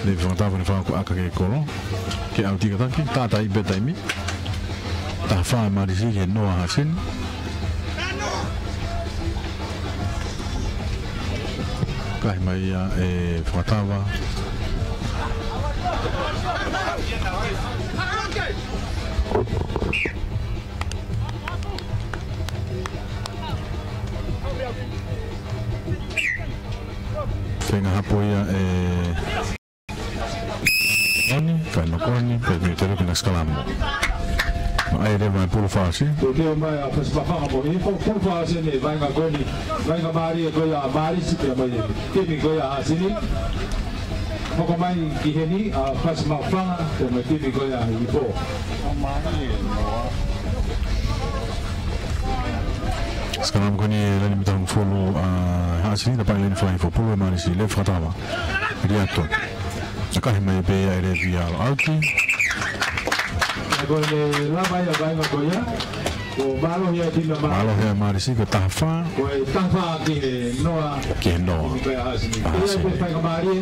Levi fakatava ne fakaʻakaʻaka ki he kolo. Ke ʻauti kātaki, tātaaʻi pē taimi. Taha fā Mālisi ki he noa Hasini. Kahi mai ia ʻe fakatava. Feinga hapo ia ʻe Oni, kae nokoni, pea mei tele kina sikalamu. Maʻa e leva e pulu fasi. Ko te o mai ʻa Fasi Mafanga mo hifo, pulu fasi ni, vaʻinga ko eni, vaʻinga mālie ko ia ʻa Mālisi pea mai e timi ko ia ʻa Hasini. Hoko mai ki heni, ʻa Fasi Mafanga, pea mai timi ko ia ʻa hifo. Sikalamu ko eni, laine mita hongofulu, ʻa Hasini, Tapaʻi laine fakaʻi hifo, pulu ʻe Mālisi, levi fakatava. Liato. Kahi mai pē ia ʻe levi ia ʻalu ʻauti. Ko e lava ia vaʻinga ko ia. Ko mālohi ia timi ʻa Mālisi. Mālohi ia Mālisi ko e taha fā. Ko e taha fā ki he noa. Ki he noa. Timi ko ia ʻa Hasini. ʻA Hasini. Ko ia pē faingamālie.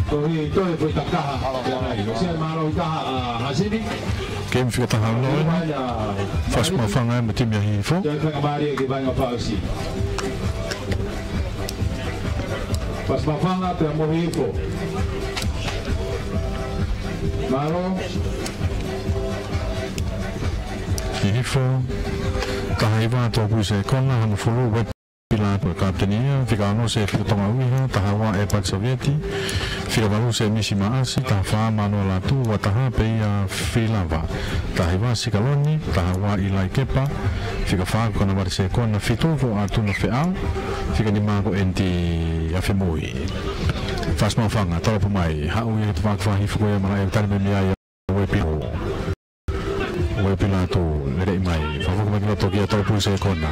Ko e toe ko e takaha. Ko e sia mālohi taha ʻa Hasini. Kemi fika taha noa eni. Fasi Mafanga mo e timi ʻa hifo. Toe faingamālie ki vaʻinga fasi. Fasi Mafanga pea mo hifo. Mālō. Hihifo. Taha hiva tōpū ʻi he kona, hongofulu, Uepila ko e kapiteni ia, fika ono Sefulu Tonga Uiha, taha ua ʻEpati Savieti, fika valu Semisi Maʻasi, taha fā Manoa Latu, ua taha pē ia Filava, taha hiva Sikaloni, taha ua ʻIlai Kepa, fika fā ko Kanavale Sekona, fitu ko ʻAtuna Feʻao, fika nima ko ʻEniti ʻAfemui. Fasi Mafanga, tolopu mai, haʻu ia ki he tafaʻaki fakahifo ko ia, mana e tali mai mei ai ʻa Uepila. Uepila atu, lele mai, fakafoki mai ki loto kia tolopu ʻi he kona.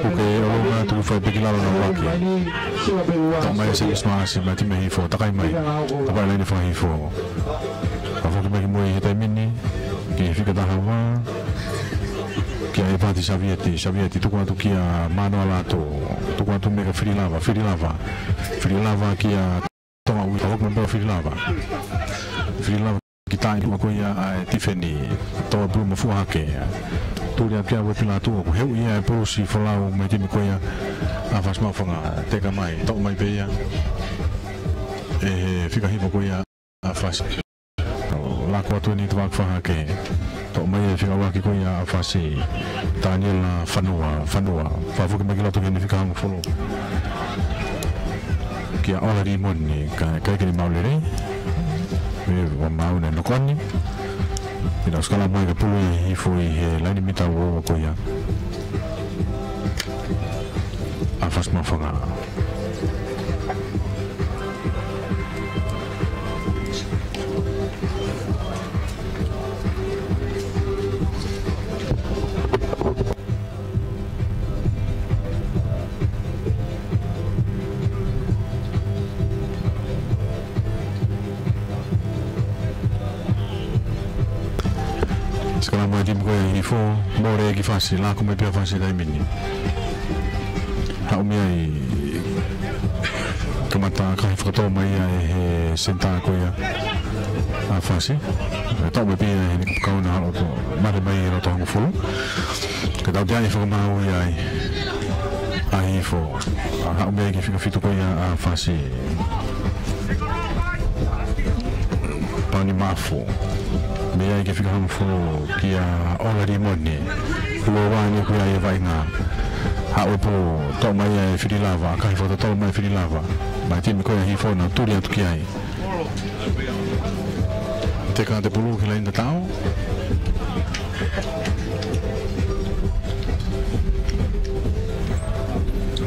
Puke ʻolunga, tuku hifo pē ki lalo, nau loaki. Toʻo mai ʻe Semisi Maʻasi, mai timi hifo, takai mai. Tapaʻi laine fakahifo. Fakafoki mai ki mui he taimi ni, ki he fika taha ua. Kia ʻEpati Savieti, Savieti, tuku atu kia Manoa Latu. Tuku atu mai kia Filava, Filava. Filava kia Tonga Uiha, hoko mai pē Filava. Filava ki taʻi tuʻa ko ia ʻa e tifeni. Toa pulu mo fua hake. Tuli atu kia Uepila atu, ʻoku heu ia e pulusi folau mai timi ko ia ʻa Fasi Mafanga. Teka mai, toʻo mai pē ia ʻe he fika hiva ko ia ʻa Fasi. Laku atu eni tafaʻaki fakahake. Toʻo mai e fika ʻuluaki ko ia ʻa Fasi. Taniela Fanua, Fanua. Fakafoki mai ki loto ki he fika hongofulu. Kia Ola Limoni, ka, kae ʻikai ke ne maʻu lelei. ʻE, ʻoku maʻu ʻene knock on. Pea ʻosi kalamu ai ke pulu ʻa Hihifo ʻi he laine mita ua ua ko ia ʻa Fasi Maʻufanga. Sikalamu ʻa e timi ko ia ʻa Hihifo, mole ki Fasi, lako mai pē ʻa Fasi taimi ni. Haʻu mei ai, kamata kahi fakatō mai ia ʻe he senitā ko ia ʻa Fasi. ʻE tau mai pē ia ʻe he nikapakau na halo to, male mai ʻi loto hongofulu. Ke tau teʻeki fakamaau ia ai ʻa Hihifo. ʻA, haʻu mei ai ki he fika fitu ko ia ʻa Fasi. Pauni Mafu. Mei ai ki he fika hongofulu kia ʻOla Limone. Lua ni ko ia ʻa e vaʻinga. Haʻu e pulu, toʻo mai ʻe Fililava, kahi fakatotolo mai ʻe Fililava. Mei he timi ko ia ʻa Hihifo na tuli atu ki ai. Teka atu e pulu ki he laine tataʻo.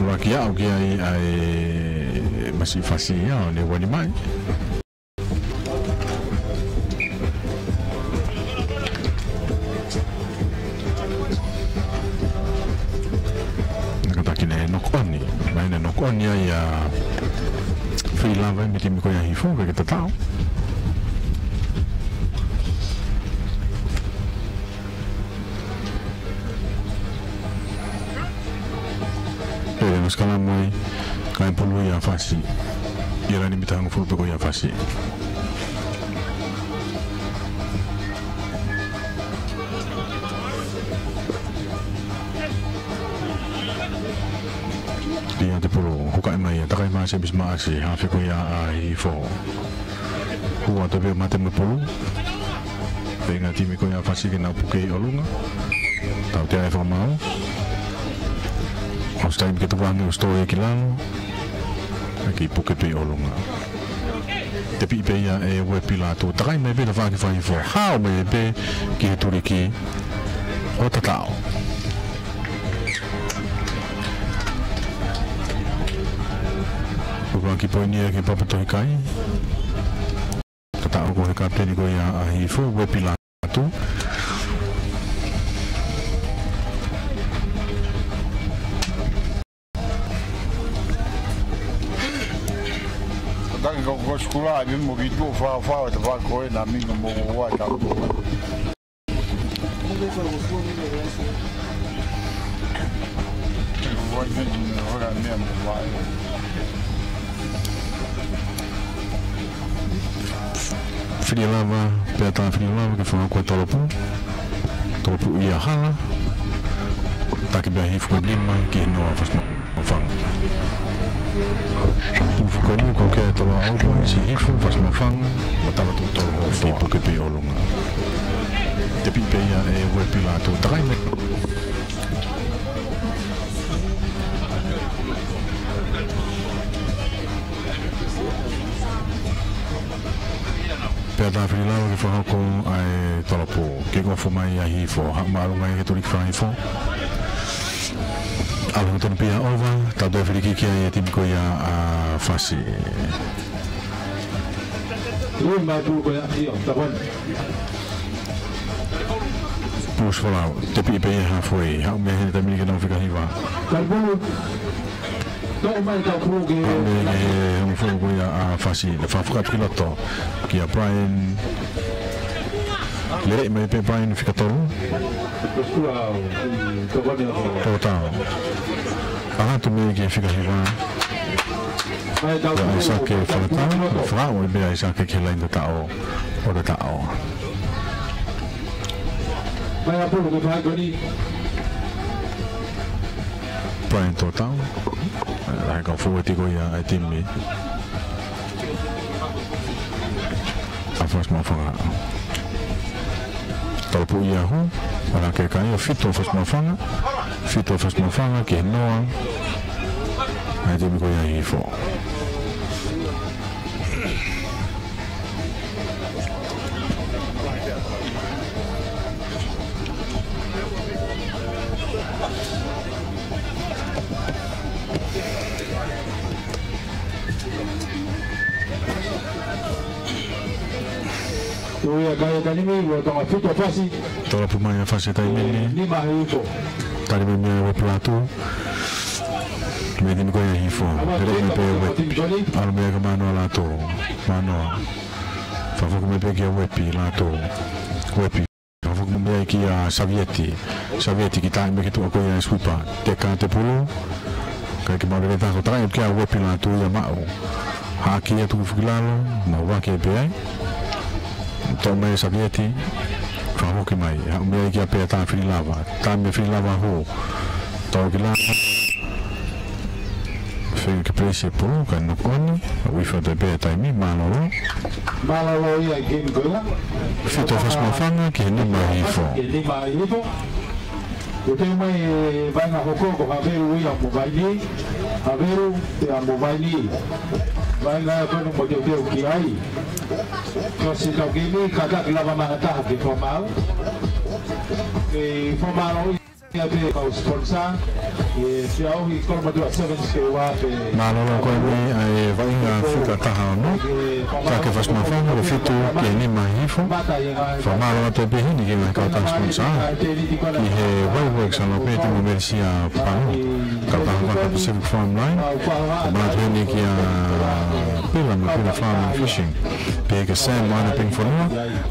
Lua kia au ki ai ʻa e masiʻi Fasi ia ʻo ne wani mai. Naʻe kātaki ʻene knock on, mai ʻene knock on ia ʻa Fililava mei he timi ko ia ʻa Hihifo, ke ke tataʻo. Pea ʻosi kalamu ai, kae pulu ia ʻa Fasi. ʻI he laine mita hongofulu pē ko ia ʻa Fasi. Pea ʻoatu e pulu, hukaʻi mai ia, takai mai ʻa Semisi Maʻasi, hafe ko ia ʻa Hihifo. Hū atu pē mate mo e pulu. Feinga e timi ko ia ʻa Fasi ke nau puke ʻi ʻolunga. Tautea e fakamaau. ʻOsi taimi ke tuku ange ʻo sitoa ki lalo. ʻE kei puke pē ʻi ʻolunga. Tepiʻi pē ia ʻe Uepila Tū. Takai mai pē tafaʻaki fai fo. Hao mai pē ki he tuliki ʻo tataʻo. Kuo kiʻi poini ia ki he papa tohi kai. Tataʻo ko ē ʻe he kapiteni ko ia ʻa Hihifo, Uepila Tū. Taki ko ko sukula ai mo ki tuʻa fafau e tapa ko ē na mingo mo ua e tapa. Fililava, pea tā Fililava ke fakahoko e tolopu. Tolopu ia hala. Taki pē ʻa Hihifo ko e lima ki he noa ʻa Fasi Maʻufanga. Hihifo ko eni ko ke tolo au ko si Hihifo Fasi Maʻufanga. Mo tala tu tolo ho fo puke pē ʻolunga. Tepiʻi pē ia ʻe Uepila Tū takai mai. Pea tā Fililava ke fakahoko ʻa e tolopu. Kick off mai ʻa Hihifo. Haʻu māʻolunga ia ki he tuliki fai fo. ʻAlu hanga tonu pē ia ʻo ova. Tau toe free kick ia ʻa e timi ko ia ʻa Fasi. Ui mai pulu ko ia, io, tapuan. Push for out. Tepiʻi pē ia halfway. Haʻu mei he taimi ni ke nau fika hiva. Kalipulu. Toʻo mai e tau pulu ke. Haʻu mei he hongofulu ko ia ʻa Fasi. Naʻe fakafaka atu ki loto. Kia Brian. Lele mai pē Brian fika tolu. Tōtao. ʻAlu atu mei he fika hiva. Ko ʻAisake Fakatau. Fakaaʻu pē ʻAisake ki he laine tataʻo. ʻO tataʻo. Mai ʻa pulu ke fai ko eni. Brian Tōtau. Lahi e kau fōueti ko ia ʻa e timi ʻa Fasi Maʻufanga. Tolopu ia hū. Hala ke kai ʻo fitu ʻa Fasi Maʻufanga. Fitu ʻa Fasi Maʻufanga ki he noa ʻa e timi ko ia ʻa Hihifo. Ui a kai e taimi, ua Tonga fitu fasi. Tolo pumai a fasi taimi ni. Nima hifo. Tali mai mei a Uepi Lātū. Mei tini ko ia hifo. Pele mei pē Uepi. ʻAlu mei ai ka Mānoa Lātū. Mānoa. Fakafoki mai pē kia Uepi Lātū. Uepi. Fakafoki mai kia Savieti. Savieti ki tae mei ki tuʻa ko ia e sweeper. Teka Tepulu. Kae ke maʻu lele taha ko takai kia Uepi Lātū ia maʻu. Haʻaki ia tuku foki lalo, na wake pē ai. Toʻo mai Savieti, fakafoki mai. Haʻu mei ai kia pea tā fili lava. Tā mei fili lava hū. Toʻo ki lalo. Feinga ke pēsi e pulu, ka noko oni, ui fata pē taimi, mālōlō. Mālōlō ia e game ko ia. Fitu fasi mafanga, ki he nima hifo. Ki he nima hifo. Ko te mai e vainga hoko ko Havelu ia mo Vaini. Havelu, te a mo Vaini. Vainga e kono mo te teu ki ai. Ko si tau kimi, ka taki lava maha taha ki Fomau. E Fomau ia pē kau sponsor. E Fiauhi Kolomotuʻa Sevens ke ua pē. Mālōlō ko eni ʻa e vainga fika taha ono. Ka ke fasi mafanga ko fitu ki he nima hifo. Fakamālō atu pē heni ki he ngaahi kau taha sponsor. Ki he White Works ʻAlapeti mo Melisia Panu. Kau taha faka Pacific Farm Line. Fakamālō atu heni kia Pila mo Pila Farm and Fishing. Pehē kia Sam mo Ana Ping Fonua.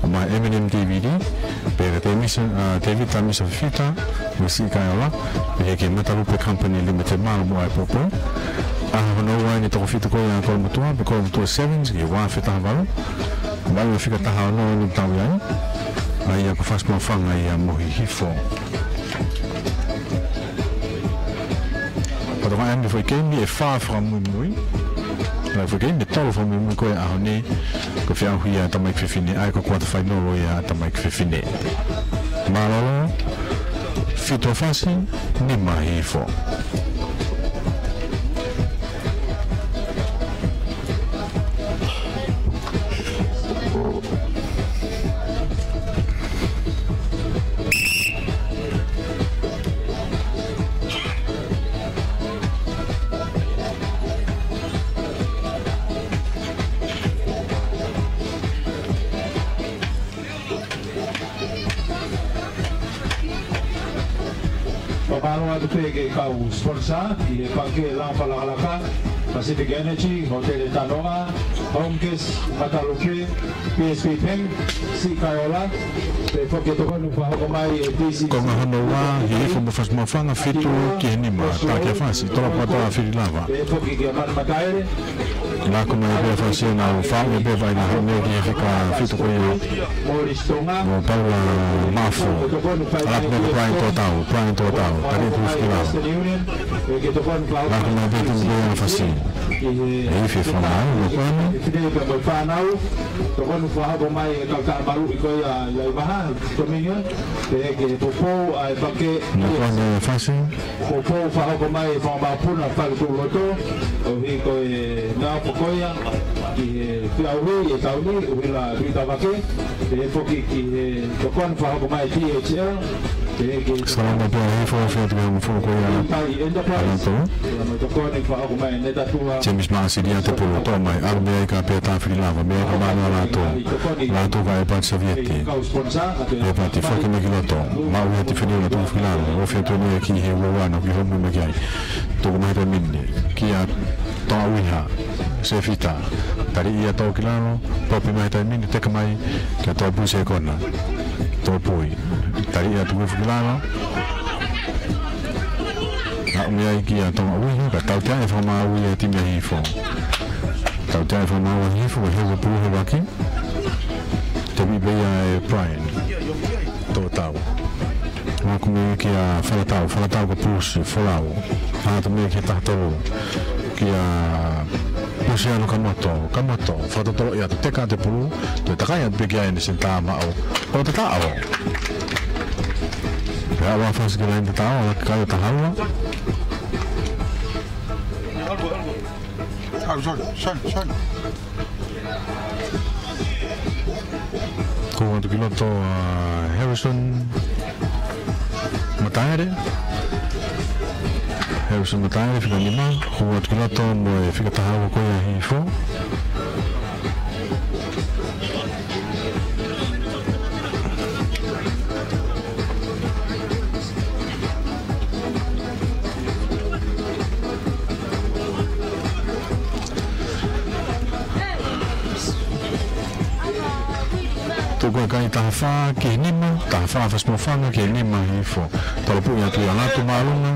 Mo e M and M D V D. Pehē kia Tēmisa, ʻa, Tēvita Misa Fifita. Mo Siʻi Kaeola, pehē ki he Matalupe Company Limited, mālō muʻa e poupou. ʻAho hono ua eni toko fitu ko ia Kolomotuʻa, pē Kolomotuʻa Sevens, ki he ua afe taha valu. Valu fika taha ono eni tau ia. ʻA ia ko fasi mafanga ia mo Hihifo. Patoka eni foʻi keimi ʻe fā fakamuimui. Ka ko e foʻi keimi ʻe tolu fakamuimui ko ia ʻaho ni, ko e feʻauhi ʻa e tamaiki fefine, ʻa ia ko e quarter final ia ʻa e tamaiki fefine. Mālōlō, fitu fasi, nima hifo. Fakamālō atu pē ki he kau sponsor, ʻi he Pangikē Lao Fakalakalaka, Pacific Energy, Hōtele Tanoa, Home Gas, Matalupe, P S P Bank, Siʻi Kaeola, pehē foki ki he tokoni fakahoko mai ʻe P C C. Konga hono ua, Hihifo mo Fasi Mafanga, fitu ki he nima, tā kia Fasi, tolo pata fili lava. Pehē foki kia Manu Mataele. Laka mai pē Fasi ʻo nau fai pē vainga hone ki he fika fitu ko ia. Mo Paula Mafu. ʻAlu atu mei ai kia Brian Tōtau, Brian Tōtau, tali atu fili lava. Laka mai pē tumu ko ia Fasi. ʻE ifi e fānau, mo kona. Fine pea mo e fānau, tokoni fakahoko mai e kau taha maluʻi ko ia ʻi Vavaʻu, Dominion, pehē ki he poupou ʻa e pangikē. Mo kona Fasi. Poupou fakahoko mai e fanga mokopuna Faletuʻuloto, ʻo hiko e nau pokoia, ki he feʻauhi e taʻu ni, ʻuhila Tuʻitavake, pehē foki ki he tokoni fakahoko mai T H L, pehē ki he Salama pea he fo fia tu mo fo ko ia. Enterprise, ʻa ia mo e tokoni fakahoko mai Netatua. James Maʻasili ʻa Tepulu toʻo mai, ʻalu mei ai ka pea tā fili lava, mei ai ka Mānoa Lātū. Lātū ka ʻEpati Savieti. Kau sponsor, ʻEpati foki mai ki loto. Maʻu ia Tifeni Lātū fili lava, ʻo fia tuʻunia ki he ua ua na ki homi mai ki ai. Tuku mai he taimi ni, kia Toʻauiha, Sefita. Tali ia toʻo ki lalo, popi mai he taimi ni, teka mai, kia Toʻopui Sekona. Toʻopui. Tali ia tuku foki ki lalo. Haʻu mei ai kia Toʻauiha, ka tautea e fakamaau ia e timi ʻa Hihifo. Tautea e fakamaau ʻa Hihifo, he ua pulu he vaki. Te mi pē ia e Brian Tōtau. Maku mei kia Falatau, Falatau ka Pusi, Folau. Haʻu mei kia taha tolu. Kia Pusi ʻAno Kamoto, Kamoto. Fakatotolo ia ʻa Teka Tepulu. Toe takai atu pē kia ʻEne senitā maʻu. ʻO te taʻo. Pea ua Fasi ki laini taʻo, ʻa ia ka ʻi ai taha ua. Oh, sorry, sorry, sorry. Ko atu ki loto ʻa Harrison Mataere. Harrison Mataele, fika nima, hū atu ki loto mo e fika taha ua ko ia ʻa Hihifo. Tuku e kai taha fā ki he nima, taha fā Fasi Mofanga ki he nima Hihifo. Tolopuʻi atu ia ʻa Latu Māʻolunga.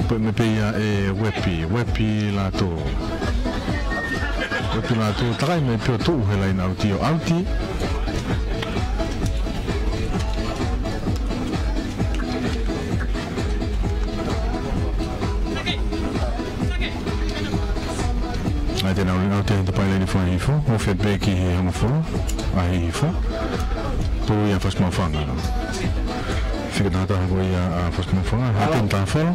Pea mei pē ia ʻe Uepi, Uepi Latu. Uepi Latu, takai mai pē ʻo tuʻu he laine ʻauti ʻo ʻauti. ʻAi te nau ʻauti ʻa e tapaileni fua Hihifo, ʻo fepeki he hongofulu ʻa Hihifo. Pulu ia Fasi Mofanga. Fika taha taha ko ia ʻa Fasi Mofanga, hati ni taha folo.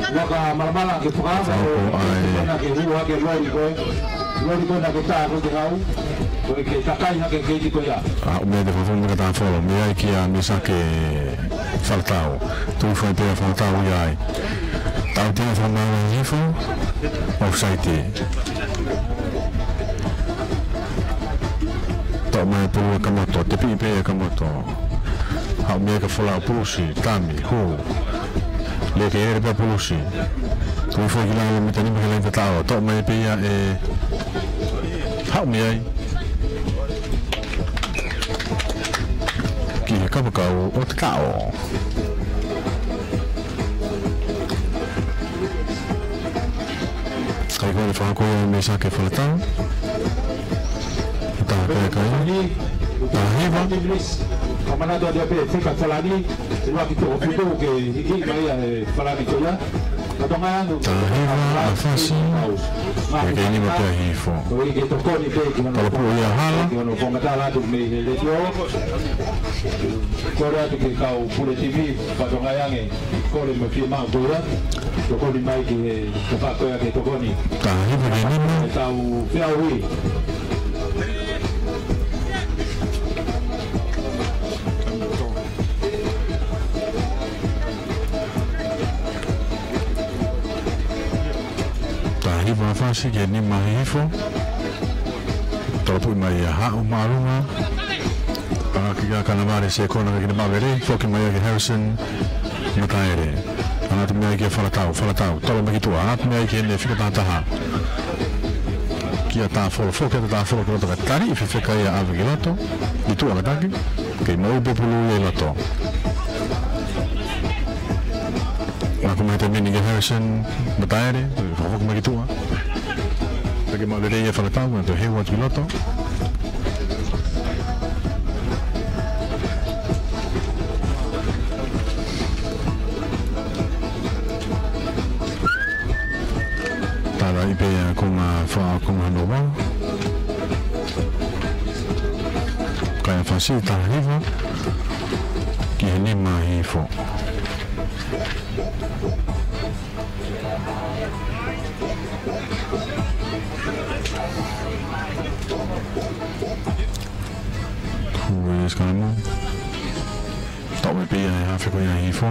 Waka malamala ke puka, Fako ai. Ke hua ke lori koe. Lori koe naʻa ke tā koe ke hau. Koe ke takai hake keiti ko ia. ʻA, ʻo meʻa te fafo meka taha folo. Meʻa ai kia Misake Falatau. Tui fai pea Falatau ia ai. Tau te fai mai Hihifo. Offside. Tau mai pulu ʻa Kamoto. Tepiʻi pē ʻa Kamoto. Haʻu mei ai kia Folau, Pulusi, Tami, hū. Lele ke lele pē ʻa Pulusi. Tui foʻi ki lalo mita nima ki he laine tataʻo. Toʻo mai pē ia ʻe haʻu mei ai. Ki he kapakau ʻo tataʻo. Kai ko e fako ia mei Sake Falatau. Taha pē kai. Taha hiva. Kamanatu atu pē fika Falani. Ua ki toko fitu ke hiki mai ʻa e Falani ko ia. Taha hiva ʻa Fasi. Ke ke nima pē ʻa Hihifo. Tolopuʻi ia ʻa Hala. Kole atu ki he kau pule T V, fatongia ange, kole mo fiemaʻu ko ia, tokoni mai ki he, ko e fā ko ia ke tokoni. Taha hiva ki he nima. Ke tau feʻauhi. Taha hiva ʻa Fasi ki he nima ʻa Hihifo. Tolopuʻi mai ʻa Haʻu Māʻolunga. Pangaki kia Kanavale Sekona, ka kina mavele, foki mai kia Harrison Mataele. Anga atu mei ai kia Falatau, Falatau, tolo mai ki tuʻa, anga atu mei ai ki heʻene fika taha taha. Kia Tafolo, foki atu Tafolo ki loto ka tali, fefeka ia ʻave ki loto, ʻi tuʻa kātaki, kei maʻu pē pulu ia ʻi loto. Anga atu mei ai te mini kia Harrison Mataele, fakafoki mai ki tuʻa. Pea ke maʻu lelei ʻe Falatau, ʻa e heu atu ki loto. Tala ʻi pē ʻa e konga fā, konga hono ua. Kai ʻa Fasi taha hiva. Ki he nima ʻa Hihifo. Hui, eskalamu. Toʻo mai pē ia ʻe he hafe ko ia ʻa Hihifo.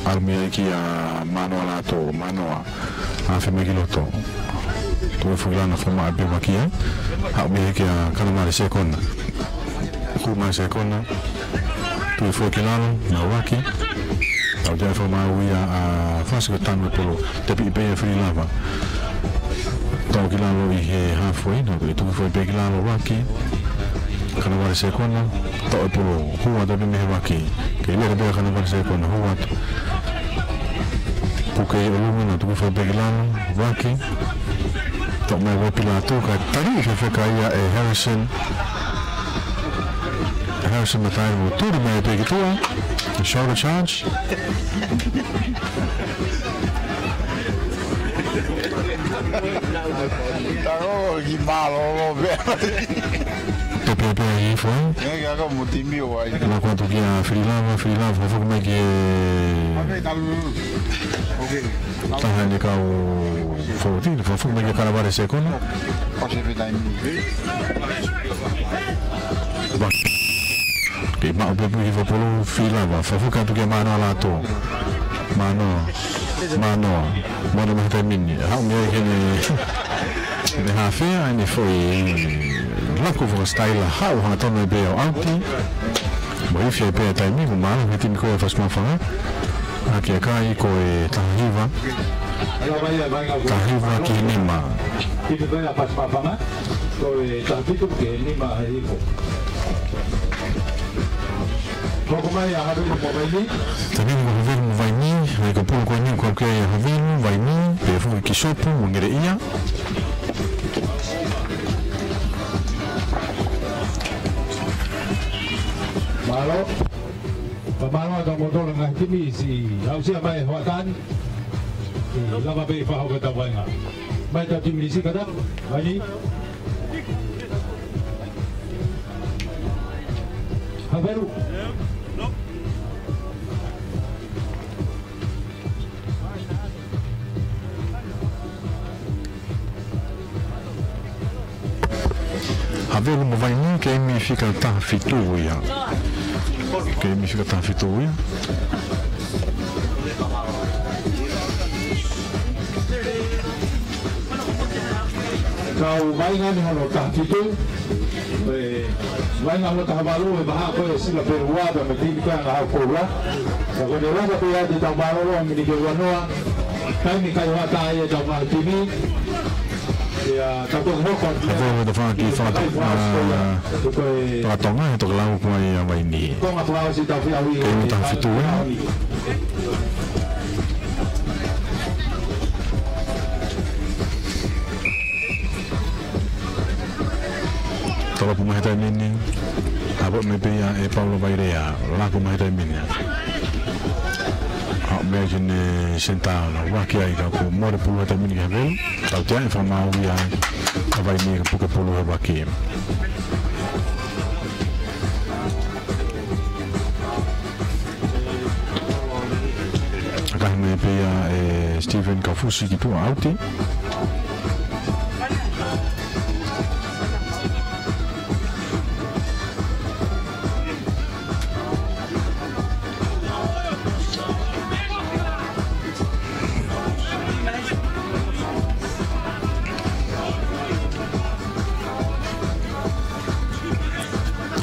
ʻAlu mei ai kia Manoa Lato, Manoa. Hafe mai ki loto. Tui foʻi lana foma a bewa ki ai. Haʻu mei ai kia Kanavale Sekona. Kū mai Sekona. Tui foʻi ki lalo, na waki. Tau te fakamaau ia ʻa Fasi ko e tanu e pulu. Tepiʻi pē ʻe Fililava. Tau ki lalo ʻi he halfway, na tui foʻi pē ki lalo waki. Kanavale Sekona, toʻo e pulu, hū atu pē mei he waki. Kei lele pē ʻa Kanavale Sekona, hū atu. Puke ʻi ʻolunga, na tui foʻi pē ki lalo, waki. Toʻo mai Uepi Latu, ka tali fefeka ia ʻe Harrison. Harrison Mataele mo tuli mai pē ki tuʻa. Shoulder charge. Tako ki mālōlō pē. Tepe pē ʻa Hihifo. Ē, kia kau mo timi o ai. Lako atu kia Fililava, Fililava, fakafoki mai ki he. Ave, talu. Okay. Taha ʻene kau fourteen, fakafoki mai kia Kanavale Sekona. Pasi pē taimi. Ba. Kei maʻu pē pui Hihifo pulu, Fililava, fakafoki atu kia Manoa Lato. Mānoa. Mānoa. Mānoa mo e taimi ni. Haʻu mei ai ʻene, ʻene hafea, ʻene foʻi laku fakasitaila, haʻu hangatonu pē ʻo ʻauti. Mo e ifi ai pē taimi, ko e mālohi e timi ko ia ʻa Fasi Māfanga. ʻA ia ko e taha hiva. Taha hiva ki he nima. Timi ko ia ʻa Fasi Māfanga. Ko e taha fitu ki he nima he hifo. Hoko mai ʻa Havelu mo Vaini. Taimi ni ko Havelu mo Vaini, mai ko e pulu ko eni ʻoku kau ki ai ʻa Havelu, Vaini, pea foki ki Sopu mo Ngeleʻia. Mālō. Fakamālō atu kimoutolu ngaahi timi siʻi aʻusia mai hoʻatā ni. ʻE lava pē ʻe fai hake ʻetau vaʻinga. Mai ʻetau timi lisi kātaki, Vaini. Havelu. Havelu mo Vaini, keimi fika taha fitu ia. Keimi fika taha fitu ia. Kau vaʻinga ni hono taha fitu. ʻE, vaʻinga hono taha valu, ʻe maha ko e sila pē ua, pea mei timi ko ia ʻa Hau Koula. Ka ko ʻene lava pē ia ʻetau mālōlō, miniti ua noa. Taimi kai hoʻatā ia ʻetau ngaahi timi. Ia, tau toki hoko atu. Ka ko e tafaʻaki faka-, ʻa, ko e faka-Tonga, he tokelau ko ia ʻa Vaini. Konga fakaʻosi ʻetau feʻauhi. Keimi taha fitu ia. Tolopu mai he taimi ni. Haʻu mai pē ia ʻe Paulo Vailea. Laku mai he taimi ni. Haʻu mai ki he senitā, na vaki ai ka kuo mole pulu he taimi ni ki Havelu. Tautea e fakamaau ia ʻa Vaini ka puke pulu he vaki. Kae ʻumaʻā pē ia ʻe Stephen Kaufusi ki tuʻa ʻauti.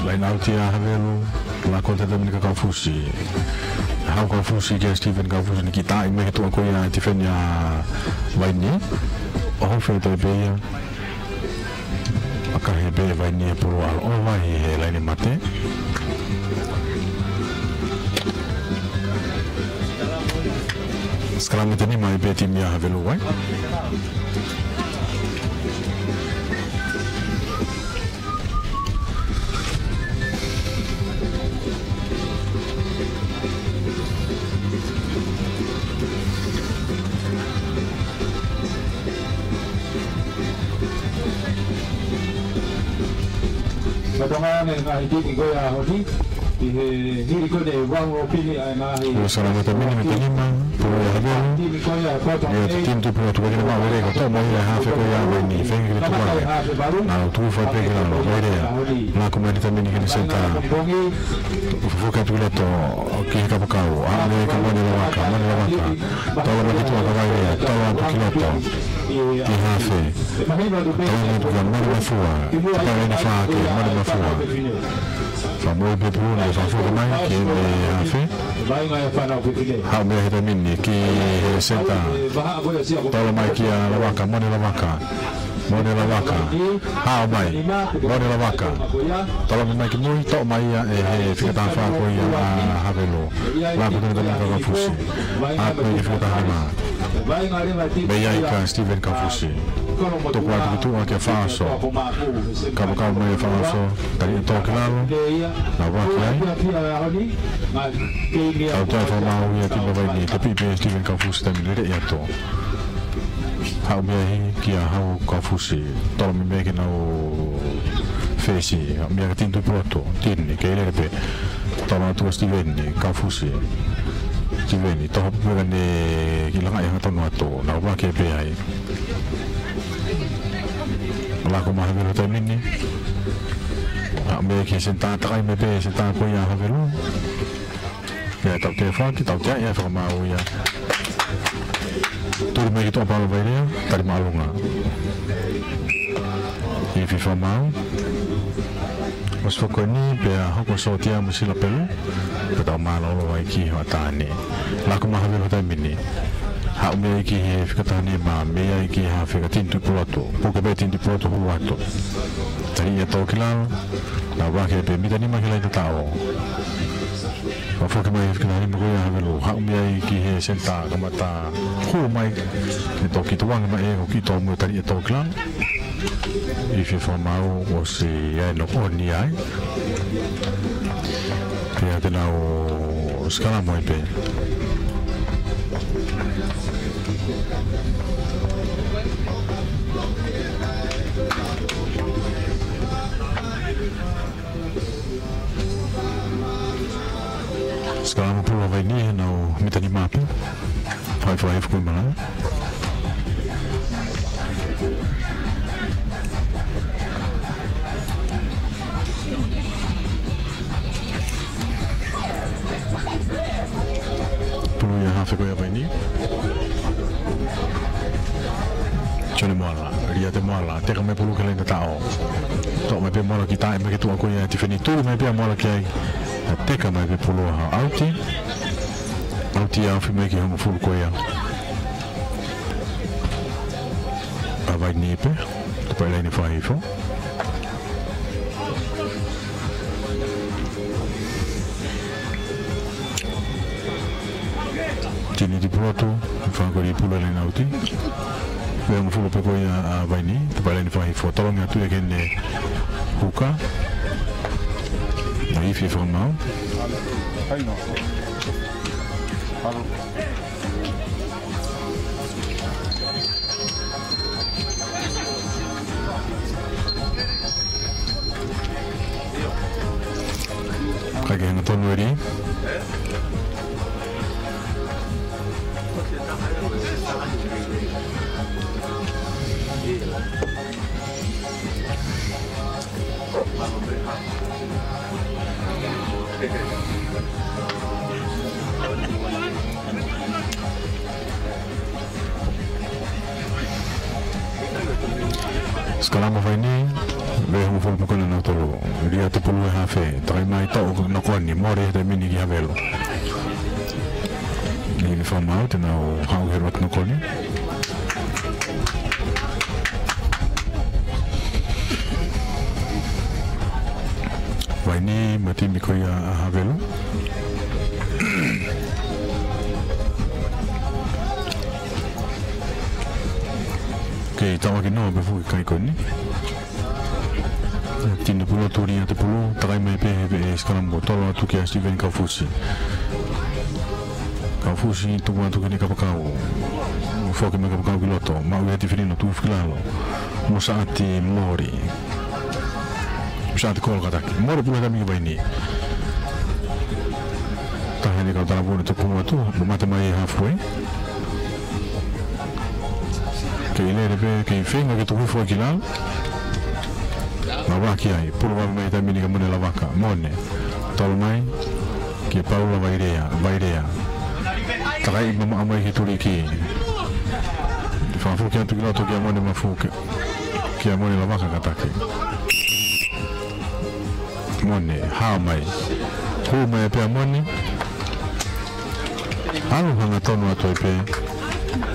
Laine ʻauti ʻa Havelu, laku atu he taimi ni kia Kaufusi. Hau Kaufusi kia Stephen Kaufusi, ne kiʻi taaʻi mai ki tuʻa ko ia tifeni ʻa Vaini. ʻOho fēfē pē ia. ʻAkahi pē ʻe Vaini e pulu ʻalu ʻo vai he laine mate. Sikalame tenima ʻe he timi ʻa Havelu ai. Fatongia ʻa e ngaahi timi ko ia ʻa Hoti. ʻI he hili ko eni ʻe valu ʻo pini ʻa e ngaahi. Ua sikalame tenima mei he tenima, pulu ʻa Havelu. Ia timi tupu atu ko eni maʻu ʻe Leko, toʻo mai ʻe he hafe ko ia ʻa Vaini, feinga ke tuku ake. Nau tuku fai pē ki lalo, Vailea. Laku mai he taimi ni ki he senitā. Foki atu ki loto, ki he kapakau. ʻAlu mei ai kia Mone Lavaka, Mone Lavaka. Tolo mai ki tuʻa kia Vailea, tolo atu ki loto. Ki he hafe. Tolo mai atu kia Mone Mafua. Takai ʻene fā kia Mone Mafua. Fakamoʻui pē pulu naʻe fakafoki mai ki he hafe. Haʻu mei he taimi ni ki he senitā. Tolo mai kia Lavaka, Mone Lavaka. Mone Lavaka. Haʻu mai. Mone Lavaka. Tolo mai kimui, toʻo mai ia ʻe he fika taha fā ko ia ʻa Havelu. Laku atu he taimi ni kia Kaufusi. Haʻu mai ki he fika taha nima. Mei ai kia Stephen Kaufusi. Tuku atu ki tuʻa kia Faʻaso. Kapakau mai ʻe Faʻaso. Tali ʻe tō ki lalo. Nau vaki ai. Tautea e fakamaau ia ki Vaini, tepi pē Stephen Kaufusi taimi ni lele ia tō. Haʻu mei ai kia Hau Kaufusi. Tolo mai mei ai ki heʻenau fesi. Haʻu mei ai kia Tini Tuʻipulotu. Tini, kei lele pē. Tolo atu kia Stephen Kaufusi. Stephen, toho pē ʻene kiʻi langaʻi hangatonu atu. Nau vaki pē ai. Laku mai ʻa Havelu he taimi ni. Haʻu mei ai ki he senitā, takai mai pē senitā ko ia ʻa Havelu. Ia tautea foki, tautea ia fakamaau ia. Tuli mai ki tuʻa palo Vailea, tali māʻolunga. Ifi fakamaau. ʻOsi foki eni, pea hoko Sōtia mo Sila Pelu. Pea tau mālōlō ai ki Hoʻatā ni. Laku mai Havelu he taimi ni. Haʻu mei ai ki he fika taha nima, mei ai ki he fika Tini Tuʻipulotu. Puke pē Tini Tuʻipulotu hū atu. Tali ia tō ki lalo. Nau vake pē mita nima ki laini tataʻo. Fafoki mai he fika taha nima ko ia Havelu. Haʻu mei ai ki he senitā kamata hū mai. Ne toki tuanga mai e ko ki tō mo tali e tō ki lalo. Ifi fakamaau ʻosi ʻai nokoni ai. Pea te nau sikalamo ai pē. Sikalamo pulu ʻa Vaini, nau mita nima pē. Fai fai fuku i malanga. Pulu ia hafe ko ia Vaini. Sione Moala, Liate Moala, teka mai pulu ki laini tataʻo. Toʻo mai pē Moala ki tae mai ki tuʻa ko ia Tifeni, tuli mai pē Moala ki ai. Teka mai pē pulu ha ʻauti. ʻAuti ʻa ofi mai ki hongofulu ko ia ʻa Vaini pē. Tupa i laini fai hifo. Tini Tuʻipulotu, fakakori pulu ʻa laini ʻauti. Veʻe hongofulu pē ko ia ʻa Vaini, tupa i laini fai hifo, tolongi atu ia ki heʻene huka. Nau ifi fakamaau. Kae hangatonu eni. Sikalamo Vaini, veʻe hongofulu pē ko ia ʻa nautolu. Liate pulu he hafe, takai mai toʻo nokoni, mole he taimi ni ki Havelu. Ifi fakamaau, te nau haʻu he loto nokoni. Vaini mo e timi ko ia ʻa Havelu. Kei tauʻaki noa pē foki e kai ko eni. Tini Tuʻipulotu, Liate pulu, takai mai pē he, he sikalamo, tolo atu kia Steven Kaufusi. Kaufusi, tuku atu ki heʻene kapakau. Foki mai kapakau ki loto. Maʻu ia Tifeni, tuku ki lalo. Mo Saʻati Mori. Mo Saʻati Kolo, kātaki. Mole pulu he taimi ni Vaini. Taha ʻene kau talavou ne tuku atu. Mo mate mai e halfway. Kei lele pē, kei feinga ke tuku hifo ki lalo. Lavaki ai, pulu vave mai he taimi ni kia Mone Lavaka. Mone. Tolo mai kia Paula Vailea, Vailea. Takai mamaʻo mai ki he tuliki. Fakafoki atu ki loto kia Mone Mafuke. Kia Mone Lavaka, kātaki. Mone, hao mai. Hū mai pē ʻa Mone. ʻAlu hangatonu atu ai pē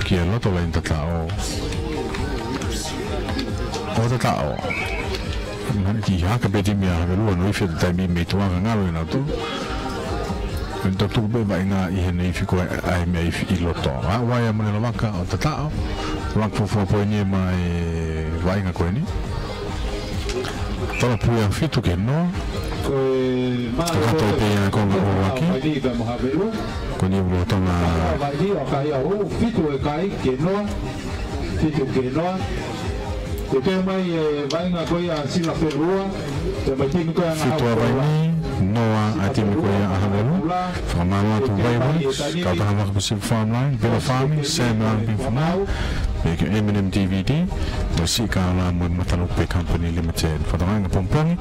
ki he loto laini tataʻo. ʻO tataʻo. Mahalo kiʻi haka pē timi ʻa Havelu, nau ifi he taimi ni mei tuʻa ka ngalo ʻenautolu. Pea toki tuku pē vaʻinga ʻi heʻene ifi ko ē ʻa e meʻa ifi ʻi loto. Aʻu ai ʻa Mone Lavaka ʻo tataʻo. Laka fuofua poini ʻa e vaʻinga ko eni. Tolo pulu ia fitu ki he noa. Ko e mālō. Kakato pē ia e konga ʻuluaki. Ko eni ʻuluaki tama. Fitu e kai ki he noa. Fitu ki he noa. Ke pehē mai e vaʻinga ko ia ʻa Sila Pelu. Fitu ʻa Vaini, noa ʻa e timi ko ia ʻa Havelu. Fakamālō atu Ray Woods, Kautaha Makapusi Farmline, Bela Farming, Sam Alvin Fumau, pea ki he M and M D V D, mo e Siʻi Kaola mo e Matalupe Company Limited. Fakatokanga pongipongi,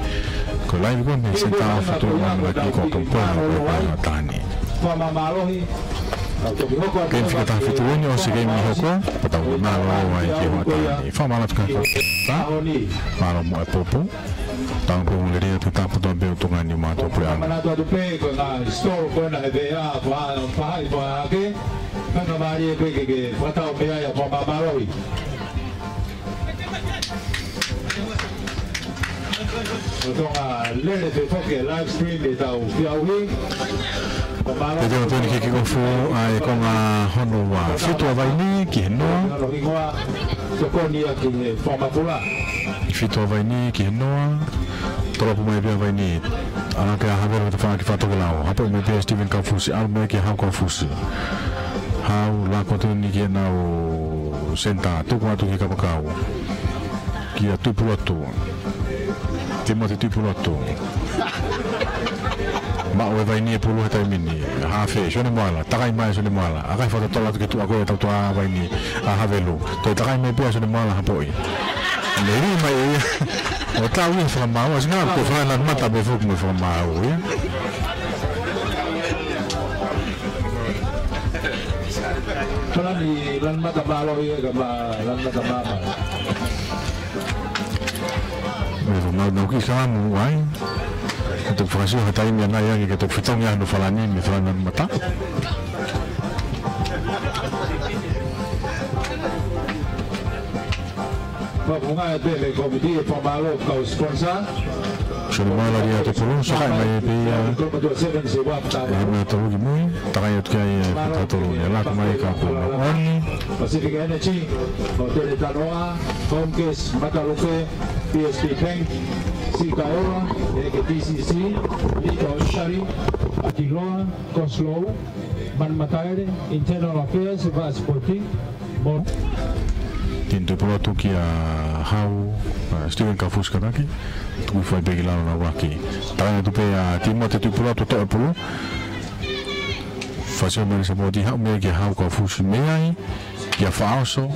ko e laivi ko eni mei he Senitā ʻo e Fatu ʻi Maunga Tahi ko pongipongi ko e Hoʻatā ni. Fakamālohi. Kei fika taha fitu eni ʻosi e keimi hoko, pea tau mālō ai ki he hoʻatā ni. Fakamālō atu ki he hoʻatā. Mālō mo e popo. Tau pē ʻo lele atu tapu tau pē ʻo tunga ni mātou pule ana. Manatu atu pē ko e ngaahi stall ko ena he veʻe ʻa e faʻahi faʻahake. Fakamālie pē ke ke fakatau pē ai ʻa e fakamālohi. ʻO Tonga lele pē foki e live stream ʻi he tau fiaui. Te tau toni ki he kick off ʻa e konga hono ua. Fitu ʻa Vaini ki he noa. Hono hingoa, tokoni ia ki he fakamapula. Fitu ʻa Vaini ki he noa. Tolopu mai pē ʻa Vaini. ʻAlu ki ai ʻa Havelu he tafaʻaki fakatokelau. Hapoʻi mai pē ʻe Steven Kaufusi. ʻAlu mai ki ai ʻa Hau Kaufusi. Hau, lako toni ki heʻenau senitā, tuku atu ki he kapakau. Kia Tuʻipulotu. Timote Tuʻipulotu. Maʻu ʻe Vaini e pulu he taimi ni. Hafe, Sione Moala, takai mai Sione Moala. ʻAkai fakatotolo atu ke tuʻu ko e tau tuʻa ʻa Vaini, ʻa Havelu. Toe takai mai pē ʻa Sione Moala hapoʻi. Lele mai ʻe ia. ʻO tau ia fakamaau, ʻa singa ko e fakananumata pē foki mo e fakamaau ia. Falani, lanu mata mālohi e ka ma, lanu mata māmā. Mo e fakamāu nau ki salamu ai. Ke toki fakasio ha taimi ʻanai ange ke toki fetongi ʻa hono falani mei falani lanu mata. Fafunga e pele komiti e fakamālō kau sponsor. Soli mai lagi atu pulu, sakaʻi mai pē ia. Kolomatua Sevens e wap tama. E mea tolu ki mui, takai atu ki ai e pulu tolu ni, laka mai ka pulu oni. Pacific Energy, Hotele Tanoa, Homecase, Mataluke, P S B Bank, Sikaola, Eke T C C, Lika Oshari, Akiloa, Coslow, Manumataele, Internal Affairs, Vice Sporting, Mo. Timote Tuʻipulotu kia Hau, ʻa, Steven Kaufusi kātaki. Tuku hifo ai pē ki lalo nau ʻuluaki. Takai atu pē ʻa Timote Tuʻipulotu toʻo e pulu. Fasi mai e sapoti haʻu mei ai kia Hau Kaufusi mei ai. Kia Faʻaoso.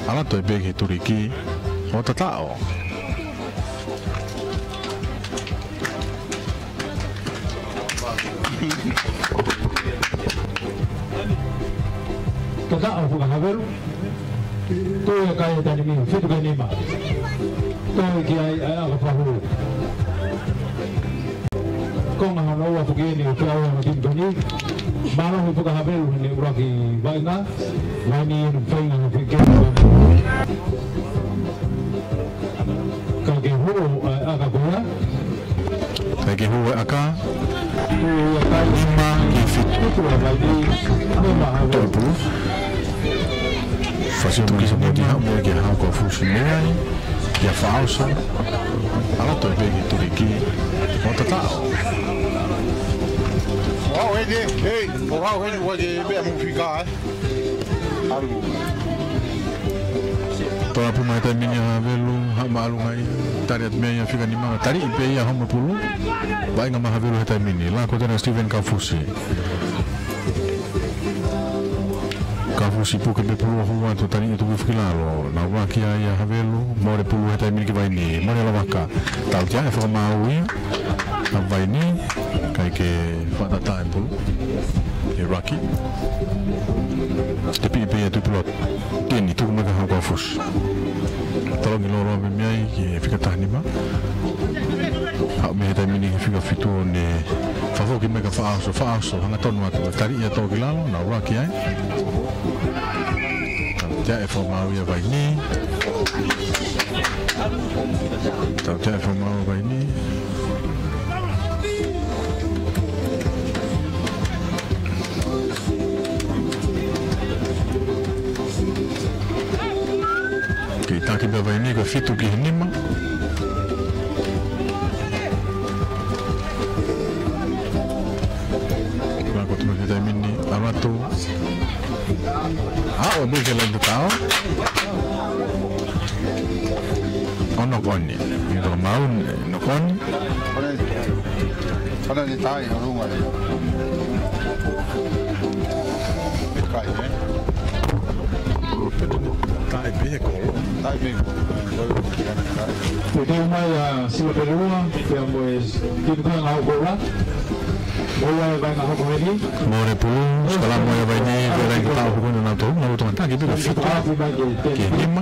ʻAlu atu ai pē ki he tuliki. ʻO tataʻo. Tataʻo fakahavelu. Toe kai e taimi ni, fitu ki he nima. Toe ki ai, ʻa e ʻaka fahu. Konga hono ua foki eni ʻo Peau ʻa Matimtoni. Mālohi fakahavelu heʻene ʻuluaki vaʻinga. Vaʻinga ʻi he fainga ʻo fike. Ka ke hū ʻa e ʻaka ko ia. Ka ke hū e ʻaka. Hū e ʻaka. Nima ki he fitu. Fitu ʻa Vaini. Nima ʻa Vaini. Toʻo e pulu. Fasi mai e sapoti haʻu mei ai kia Hau Kaufusi mei ai. Kia Faʻaoso. ʻAlu atu ai pē ki he tuliki. ʻO tataʻo. Wow, hey, hey, hey. Oh, wow, hey, what the, be a movie guy. Tō ʻapu mai taimi ni ʻa Havelu, haʻu maʻalu ngai, tali atu mei ai ʻa fika nima, taliʻi pē ia homo pulu. Vaʻinga mai Havelu he taimi ni, lako atu ena Steven Kaufusi. Kaufusi puke pē pulu ʻo hū atu, taliʻi atu ki fuki lalo, nau ʻuluaki ai ʻa Havelu, mole pulu he taimi ni ki Vaini, mole lavaka, tautea e fakamaau ia. ʻA Vaini, kai ke fakatātā e pulu. E raki. Te piʻi pē ia Tuʻipulotu. Tini, tuku mai kia Hau Kaufusi. Tolongi lōloa mei ai ki he fika taha nima. Haʻu mei he taimi ni ki he fika fitu ʻo ne fakafoki mai kia Faʻaoso. Faʻaoso, hangatonu atu. Taliʻi atu ki lalo, nau ʻuluaki ai. Tautea e fakamaau ia Vaini. Tautea e fakamaau Vaini. Kei taki pē Vaini ko e fitu ki he nima. Lako atu mei he taimi ni, ʻalu atu. ʻA, ʻo mui ke landa tao. ʻO nokoni. ʻI he fakamaau, nokoni. Hana ni tai, ʻo runga ni. Kai, eh? Tai pē ko. Tai pē ko. Ko te mai ʻa Silapelua, pea mo e timu kanga ʻo Kola. Mole pulu, sikalamu ʻa Vainī, pea ʻi ai e tau hoko ʻa nautolu, nautolu ʻa Taki pē ko e fitu ki he nima.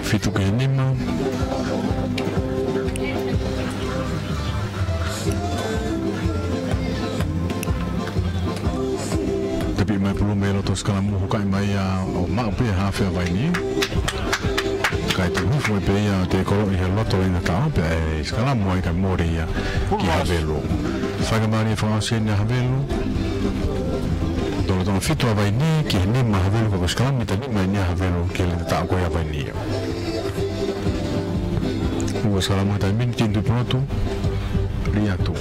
Fitu ki he nima. Tepi mai pulu mei loto sikalamu, hukaʻi mai ia ʻo maʻu pē hafe ʻa Vainī. Kae tuʻu hifo pē ia ʻo tēkolo ʻi he loto laine taʻo, pea ʻe sikalamu ai kae mole ia ki Havelu. Fakamolemole fakaʻosi eni ʻa Havelu. Tolo tolo fitu ʻa Vainī ki he nima ʻa Havelu, ka ko e sikalamu mita nima eni ʻa Havelu ki he laine taʻo ko ia ʻa Vainī. Ua sikalamu he taimi ni, Tini Tuʻipulotu, Liatu.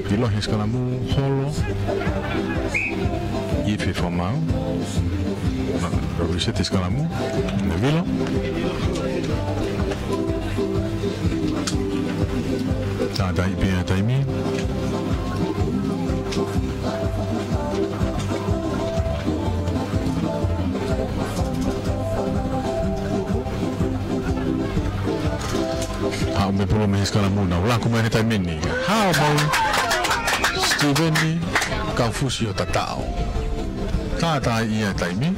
ʻIlohi sikalamu, holo, ʻi he fefamau. Reset sikalamu, Navilo. Tātaaʻi pē ʻa e taimi. Haʻu mei pulu mei he sikalamu, nau laku mai he taimi ni. Haʻu mai Steven Kaufusi ʻo tataʻo. Tātaaʻi ʻa e taimi.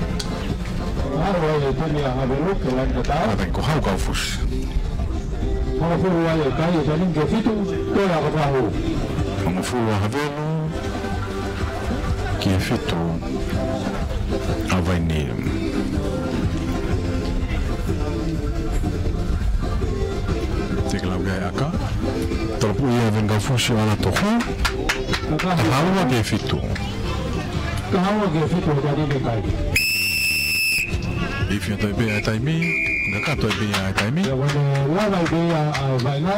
Haʻu ai e taimi ʻa Havelu ki he laine tataʻo. Tātaaʻi ko Hau Kaufusi. Hongofulu ai e kai e taimi ki he fitu, toe ʻa ka pahu. Hongofulu ʻa Havelu ki he fitu ʻa Vainī. Teke lau ki ai ʻa ka. Tolopu ia ʻa Veni Kaufusi ʻo ala toho. Taha ua ki he fitu. Taha ua ki he fitu ʻa Vainī mei kai. ʻIfo atu ai pē ʻa e taimi, ngakato ai pē ʻa e taimi. Ia wane lava ai pē ʻa e vaʻinga,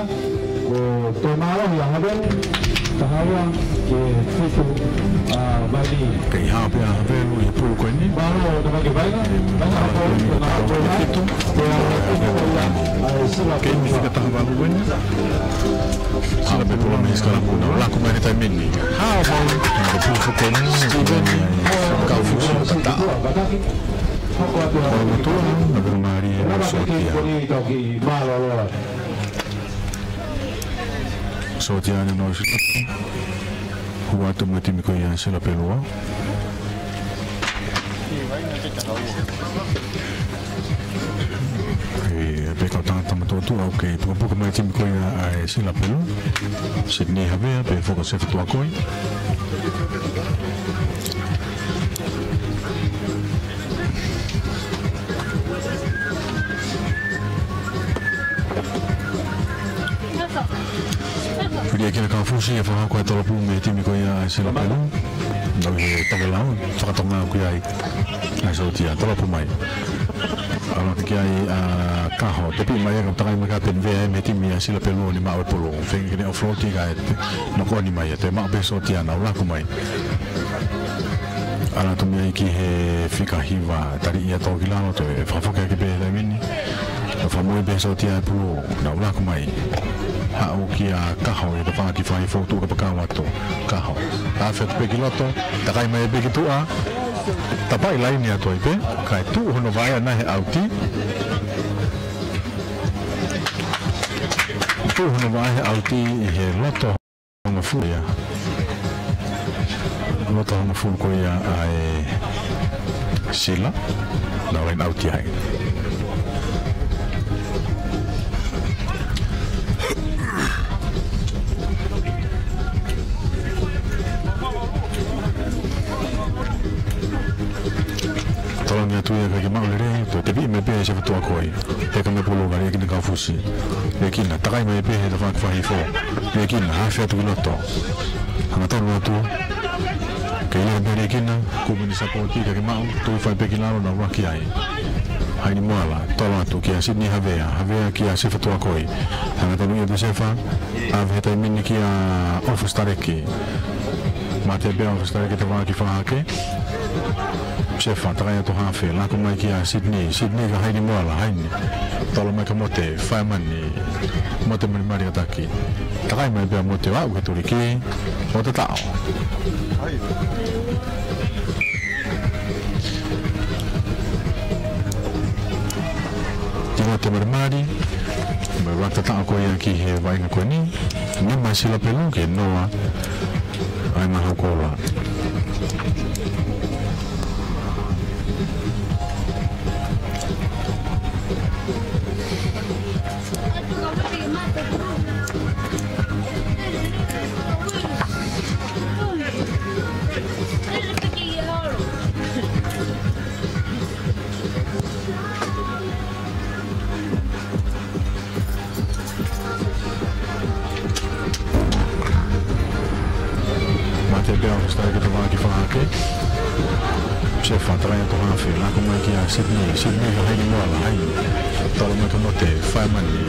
ko e toe mālohi ʻa Havelu, taha ua ki he fitu ʻa Vainī. Kei hao pē ʻa Havelu ʻi he pulu ko eni. Mālō ʻo tamaiki vaʻinga, vaʻinga ko e fitu. Kei mifika taha valu ko eni. Sila pē pulu mei sikalamu, nau laku mai he taimi ni. Hao mai, nau pulu foki eni, Steven Kaufusi ʻo tataʻo. Ko e motuʻa, na pē mali e sōtia. Sōtia ʻa e North Sydney. Hū atu mo e timi ko ia ʻa Sila Pelua. ʻE, pea ko e tangata matuʻotuʻa ʻoku kei pukapuka mai e timi ko ia ʻa e Sila Pelua. Sydney Havea, pea foki ʻa Sefa Tuakoi. Liʻekina Kaufusi ʻe fakahoko e tolopu mei he timi ko ia ʻa Sila Pelua. Nau he tokelau, fakatonga ʻoku ʻi ai ʻa e sōtia, tolopu mai. ʻAlu atu ki ai ʻa Kaho, tepi mai ia ka takai mai ka penvea mei he timi ʻa Sila Pelua ni maʻu e pulu. Feinga ke ne offload kae nokoni mai ia, toe maʻu pē sōtia, nau laku mai. ʻAlu atu mei ai ki he fika hiva, tali ia tō ki lalo, toe fakafoki hake pē he taimi ni. Nau fakamui pē sōtia e pulu, nau laku mai. Haʻu kia Kaho ʻi he tafaʻaki fai fou tuʻu kapakau atu. Kaho. Afe atu pē ki loto, takai mai pē ki tuʻa. Tapaʻi laine atu ai pē, kae tuʻu hono vaʻe ʻana he ʻauti. Tuʻu hono vaʻe he ʻauti ʻi he loto hongofulu ia. Loto hongofulu ko ia ʻa e Sila. Nau laine ʻauti ai. Tolongi atu ia kae ke maʻu lelei, toe tepi mai pē ʻa Sefa Tuakoi. Heka mei pulu ka Liʻekina Kaufusi. Liʻekina, takai mai pē he tafaʻaki fai fou. Liʻekina, afe atu ki loto. Hangatonu atu. Kei lele pē Liʻekina, kumi ni sapoti, kae ke maʻu, tuʻu fai pē ki lalo, nau laki ai. Haini Moala, tolo atu kia Sydney Havea, Havea kia Sefa Tuakoi. Hangatonu ia pē Sefa, afe he taimi ni kia ʻOfa Sitaleki. Mate pē ʻOfa Sitaleki tafaʻaki fakahake. Sefa, takai atu hafe, laku mai kia Sydney, Sydney ka Haini Moala, Haini. Tolo mai kia Mote, fai mani, Mote malimali kataki. Takai mai pē ʻa Mote ʻo aʻu ki he tuliki, ʻo tataʻo. Ki Mote malimali, Mei he ruck tataʻo ko ia ki he vaʻinga ko eni, nima Sila Pelu ki he noa ʻa e Ngahau Koula. Mate pea ʻoku style ke tavā ki fahake. Sefa, taraia ko hafe, lako mai kia Sydney, Sydney ka Haini Moala, Haini. Tolo mai ka Mote, Faimani.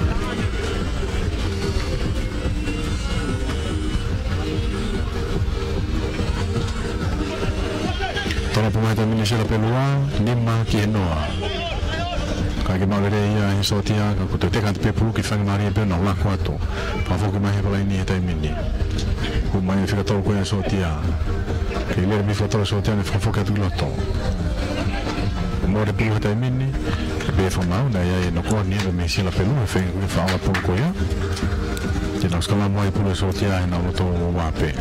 Tolo pē mai he taimi ni Sila Pelu ua, nima ki he noa. Kae ʻikai ke maʻu lelei ia ʻe he sōtia, ka ko e teka atu pē pulu ki fanga mālie pē ʻo nau lako atu. Fakafoki mai he palaini he taimi ni. Hū mai e fika tolu ko ia sōtia. Kei lele mei fika tolu sōtia ne fakafoki atu ki loto. Mole pulu he taimi ni, pea fakamaau, naʻe ʻi ai e noko ni mei Sila Pelu, he feinga ko ia fakaʻola pulu ko ia. Te nau sikalamu ai pulu e sōtia he nau loto ua pē.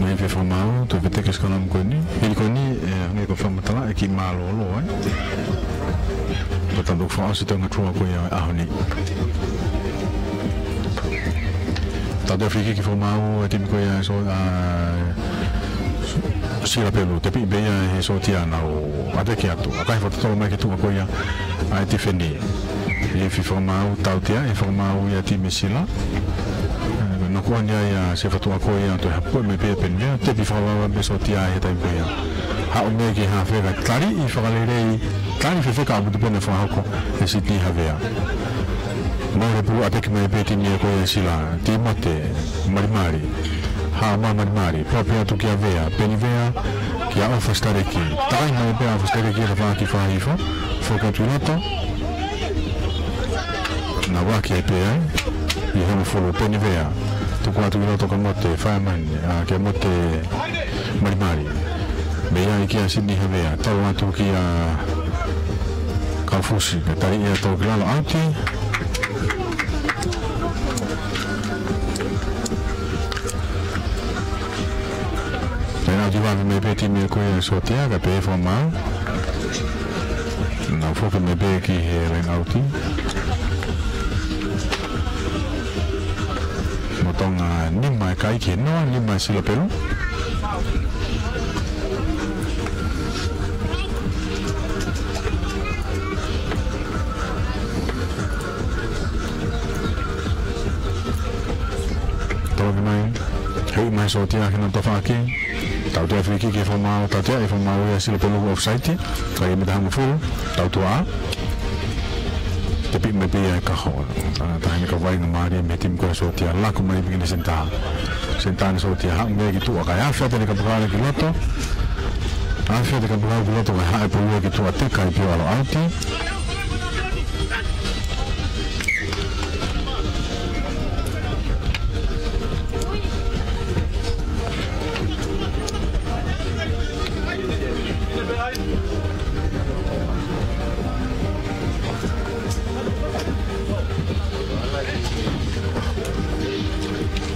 Mei fē fakamaau, toe veteki e sikalamu ko eni. Hili ko eni, ʻe, hangē ko e fakamatala, ʻe kiʻi mālōlō ai. Ko e tau fakaʻosi e ngaahi tuʻa ko ia ʻaho ni. Tau toe free kick fakamaau e timi ko ia ʻa e sō-, ʻa Sila Pelu, tepiʻi pē ia ʻe he sōtia nau ʻateki atu. ʻA e kai fakatotolo mai ki he tuʻa ko ia ʻa e tifeni. Ifi fakamaau, tautea, ifi fakamaau ia e timi Sila. Noko ni ai ʻa e sefa tuʻa ko ia toe hapoʻi mai pē Penivea, tepi fakavavevave pē sōtia he taimi pē ia. Haʻu mei he hafe kae tali ʻi fakalelei, tali fefeka ʻaupito pē naʻe fakahoko ʻe Siti Havea. Mole pulu ʻateki mai pē timi ko ia Sila, Timote, Malimali. Haʻu mai Malimali, pea pē atu kia Vea, Penivea, kia ʻOfa Sitaleki. Taʻaki mai pē ʻa ʻOfa Sitaleki ia ka faki fahifo, foki atu ki loto. Nau ʻaki ai pē ai, ʻi he hongofulu Penivea. Tuku atu ki loto kia Mote, Faimani, ʻa, kia Mote Malimali. Mei ai kia Siti Havea, tau atu kia Kaufusi, ka tali ia tau ki lalo ʻauti. Pea nau ʻauti vave mai pē timi ko ia sōtia, ka pehē fakamaau. Nau foki mai pē ki he laine ʻauti. Mo Tonga nima e kai ki he noa, nima e Sila Pelu. Toloki mai, hei mai sōtia ki he nau tafaʻaki. Tautea free kick ʻe fakamaau, tautea ʻe fakamaau ia Sila Pelu offside. Kae mita hongofulu, tautea. Tepi mai pē ia ʻe Kaho. ʻA, taha eni ka vaʻinga mālie mei he timi ko ia sōtia, lako mai pē ki he senitā. Senitā ʻa e sōtia, haʻu mei ai ki tuʻa kae afe atu ʻene kapakala ki loto. Afe atu e kapakala ki loto kae haʻu e pulu ki tuʻa teka ai pē ʻo ʻalu ʻauti.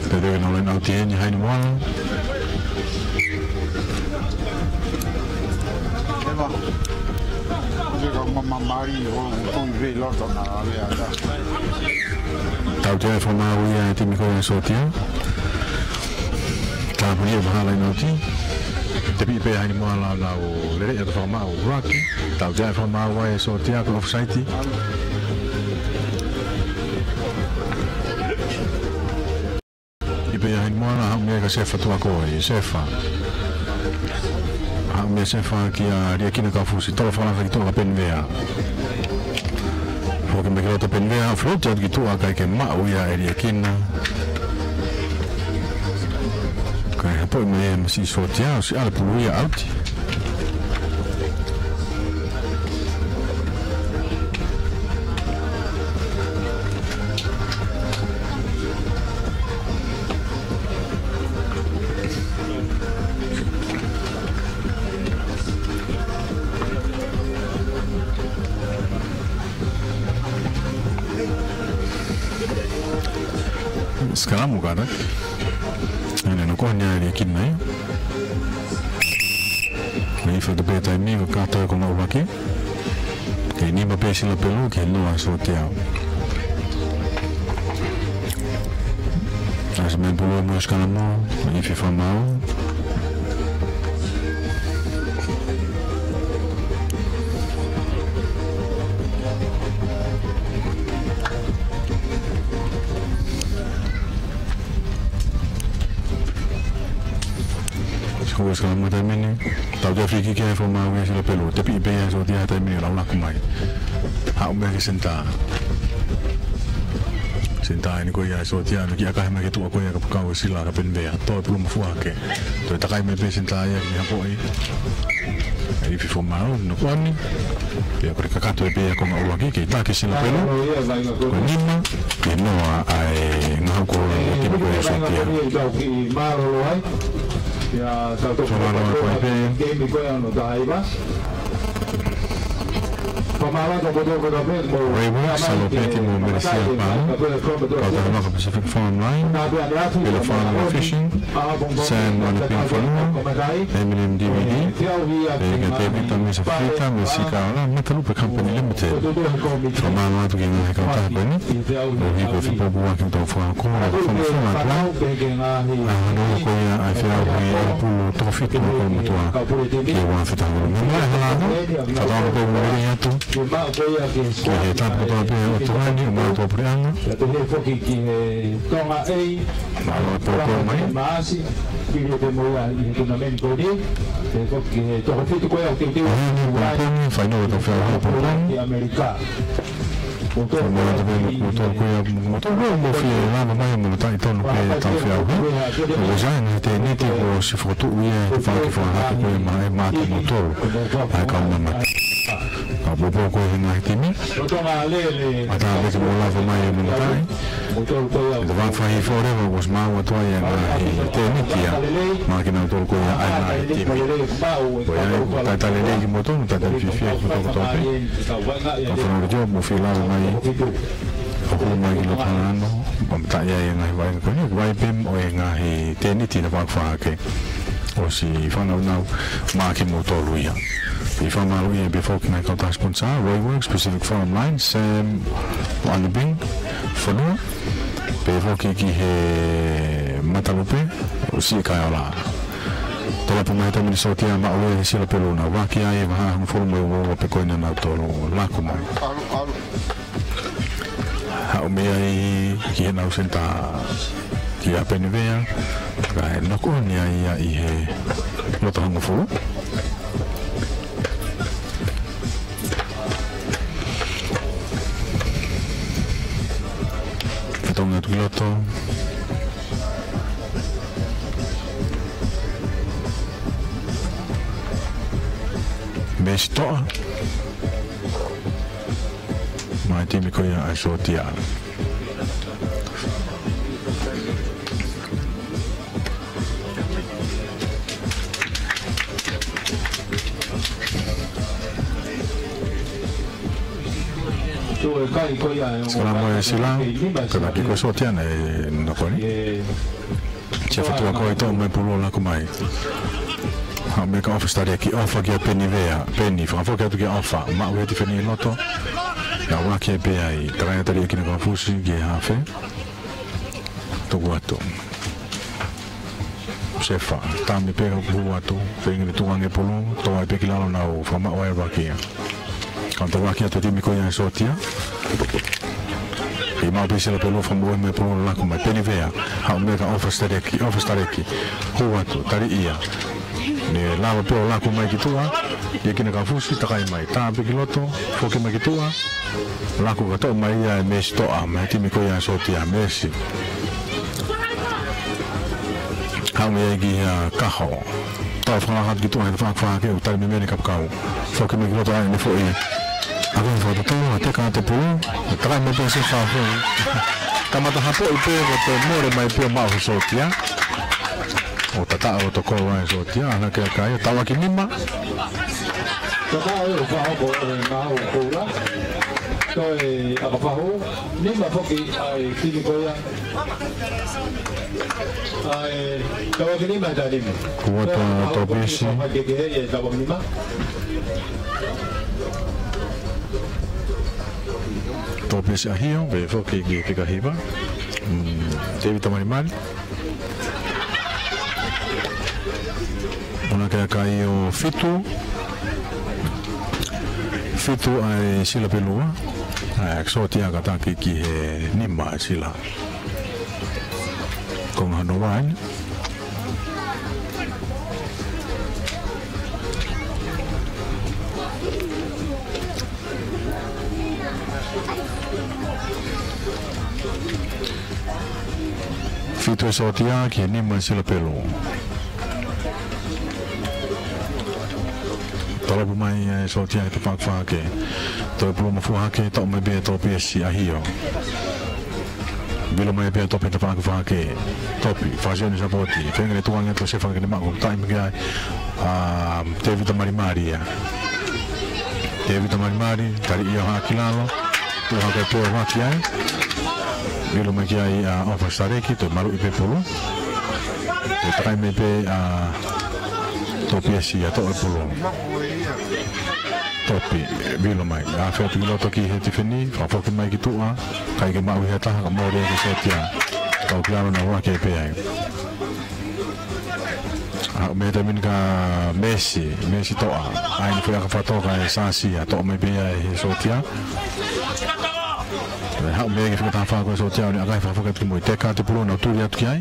Pea te ke nau laine ʻauti eni Haini Moala. Eva. Te ka mamamari o tui vei loto na avea ta. Tautea ʻe fakamaau ia e timi ko ia sōtia. Tāpuni e mahala ʻi he ʻauti. Tepi pē Haini Moala ʻo nau lele ʻi he fakamaau ruck. Tautea ʻe fakamaau ai e sōtia ko e offside. Tepi pē Haini Moala, haʻu mei ai ka sefa tuʻa ko ē, sefa. Haʻu mei ai sefa kia Liakina Kaufusi, tolo fakalaka ki tuʻa kia Penivea. Foki mai ki loto Penivea, float atu ki tuʻa kae ʻikai ke maʻu ia ʻe Liakina. Kae hapoʻi mai e masiʻi sōtia, ʻosi ʻalu e pulu ia ʻauti. Mokata. Ane no ko ni ai ki nei. Nei fa te pē taimi ko kato ko na ulaki. Ke nima pē Silapelu ke noa Sōtia. Asa me pulu mo skala mo, nei fi fa mau. Siko skala mo taimi ni. Tau te free kick ia fo mau ia Silapelu. Tepi pē ia Sōtia taimi ni lau laku mai. Haʻu mei ke senitā. Senitā eni ko ia Sōtia, ʻalu ki ʻakahi mai ki tuʻa ko ia kapakau Sila ka Penivea. Toe pulu mo fua ke. Toe takai mai pē senitā ia ki hapoʻi. ʻAi fi fo mau, no ko ni. Pea ko e kakato ē pē ia ko ngā ulaki, ke taki Silapelu. Ko nima, ke noa ai ngā hauko la, ke ko e Sōtia. Mālō ai. Ia, tau tō. Mālō ai pē. Game ko ia no taiva. Ray Wilkes, Salo Peti mo Meresia Pau. Kautaha Maka Pacific Farm Line. Pela Farm Fishing. Sam Anupin Fanua. Eminem D V D. Pea kia Tevita Mesa Fita, Mesa Kaola, Matalupe Company Limited. Fakamālō atu ki he ngaahi kautaha ko eni. ʻOku hiko fipopuaki tau fakakolo, fakafofonga atu. ʻA hono ko ia ʻa e feʻauhi ʻa e pulu toko fitu mo e kolomotuʻa ki he ua afe taha valu. Mo e hala atu, fakataha pē mo e atu. Ki he tapu kotoa pē ʻo Tonga ni, ʻo mātou puleʻanga. Mālō e pōpō mai. Maasi, kili pē mo ia ʻi he tournament ko eni. Pea ko e toko fitu ko ia ʻoku teuteu. ʻA ia ni pōpō ni, fainolo tau feʻauhi pōpō ni. ʻAmelika. Ko e motu pē, motu ko ia, motu ko ia mo fie lava mai mo taʻi tonu pē tau feʻauhi. Ko e ʻuhinga he tēniti ko e siʻi fokotuʻu ia ʻe he faʻahinga fakahoko ko ia maʻa e mātuʻa mo tolu. ʻA e kau mamata. Ka pōpō ko e he ngaahi timi. ʻA tā leki mo lava mai e mo taʻi. ʻI te vāfai forever was mau atu ai e ngaahi tēniti ia. Mā kinautolu ko ia ʻa e ngaahi timi. Ko ia, taʻi tali lelei kimoutolu, taʻi tali fiefia kimoutolu kotoa pē. Ka fana uri tio, mo fie lava mai. ʻO hū mai ki loto hano, mo mataʻi ai e ngaahi vai ko eni, vai pē mo e ngaahi tēniti naʻe fakahoko. ʻOsi fānaunau mā kimoutolu ia. Pea fakamālō ia pē foki ki he ngaahi kautaha sponsor, Roy Works, Pacific Farm Line, Sam Anupin Fanua. Pea foki ki he Matalupe, ʻo Sila Kaola. Tala pē mai he taimi ni Sōtia maʻu ia ʻe Silapelu, naʻe ʻave ki ai e vahaʻa hongofulu mo e ua ua pē ko eni naʻa nau tolo laku mai. Haʻu mei ai ki heʻenau senitā kia Penivea, kae noko ni ai ia ʻi he loto hongofulu. Fetongi atu ki loto. Mesi Toʻa. Mā e timi ko ia ʻa Sōtia. Sila mo e Sila, ka na ki ko Sōtia naʻe noko ni. Sia fatua ko i tō mai pulu laku mai. Haʻu mei ka ʻofa Sitaleki, ʻofa kia Penivea, Peni, fakafoki atu kia ʻofa, maʻu e tifeni loto. Ia ʻave ki ai pē ai, takai atu ia ki he kinafusi ki he hafe. Tuku atu. Sefa, tami pē ka hū atu, feinga ni tuku ange pulu, tō ai pē ki lalo nau, fakamaʻu ai ʻave ki ai. Ka ʻoku ʻave ki ai e timi ko ia ʻa Sōtia. ʻI maʻu pē Silapelu fakamoʻui mai pulu laku mai Penivea. Haʻu mei ka ʻofa Sitaleki, ʻofa Sitaleki. Hū atu, tali ia. Naʻe lava pē ʻo laku mai ki tuʻa. Ia ki he kinafusi, takai mai. Tā pē ki loto, foki mai ki tuʻa. Laku ka toʻo mai ia ʻe Mesi Toʻa, mei he timi ko ia ʻa Sōtia, Mesi. Haʻu mei ai ki he kaho. Tau fakalaka atu ki tuʻa he fakafake ʻo tali mei meni kapakau. Foki mai ki loto ai ne foʻi. ʻAve fakatotolo, ʻa teka te pulu, takai mai pē Sefa foʻi. Kamata hapoʻi pē, ko e mole mai pē maʻu ʻe Sōtia. ʻO tataʻo ʻo tokolo ai Sōtia, ana ke kai, tau ʻaki nima. Tataʻo ʻo fakahoko e maʻu koula. Ko e ʻakafahu, nima foki ʻa e timi ko ia. ʻA e, tau ake nima ʻe taha nima. Kuata Ko e ʻakafahu foki Topisi. Fakakehekehe ʻe tau ake nima. Topisi ʻAhio, pea foki ki he fika hiva. Mm, Tēvita Tamalimali. Ona ke kai ʻo fitu. Fitu ʻa e sila pē lua. ʻA e sōtia kātaki ki he nima ʻa e sila. Konga hono ua eni. Fitu ʻa e sōtia ki he nima ʻa e sila pelu. Tolopu mai ʻa e sōtia he tafaʻaki fakahake. Toe pulu mafuaʻaki, toʻo mai pē ʻe Topisi ʻAhio. Vilo mai pē ʻa Topi he tafaʻaki fakahake. Topi, fasioni sapoti. Fengele tuangi atu se fanga kene maku. Taʻi mai ki ai ʻa Tēvita Malimali ia. Tēvita Malimali, tali ia ʻo haʻaki lalo. Tuʻu hake pē ʻo vaki ai. Vilo mai ki ai ʻa ʻOfa Saleki, toe maluʻi pē pulu. Toe takai mai pē ʻa Topisi ia, toʻo e pulu. Topi, vilo mai. ʻA fea tuki loto ki he tifeni, fakafoki mai ki tuʻa. Kai ke maʻu ʻe he taha, ka mole ki he sōtia. Kau ki lalo naʻa vake pē ai. ʻA, mei he taimi ni ka Mesi, Mesi toʻa. ʻAi ni fui aka fatoka e sāsia, toʻo mai pē ia ʻe he sōtia. Haʻu mei he fika taha fā ko e sōtia, ʻo ne ʻakahi fakafoki atu ki mui. Teka atu pulu naʻa tuli atu ki ai.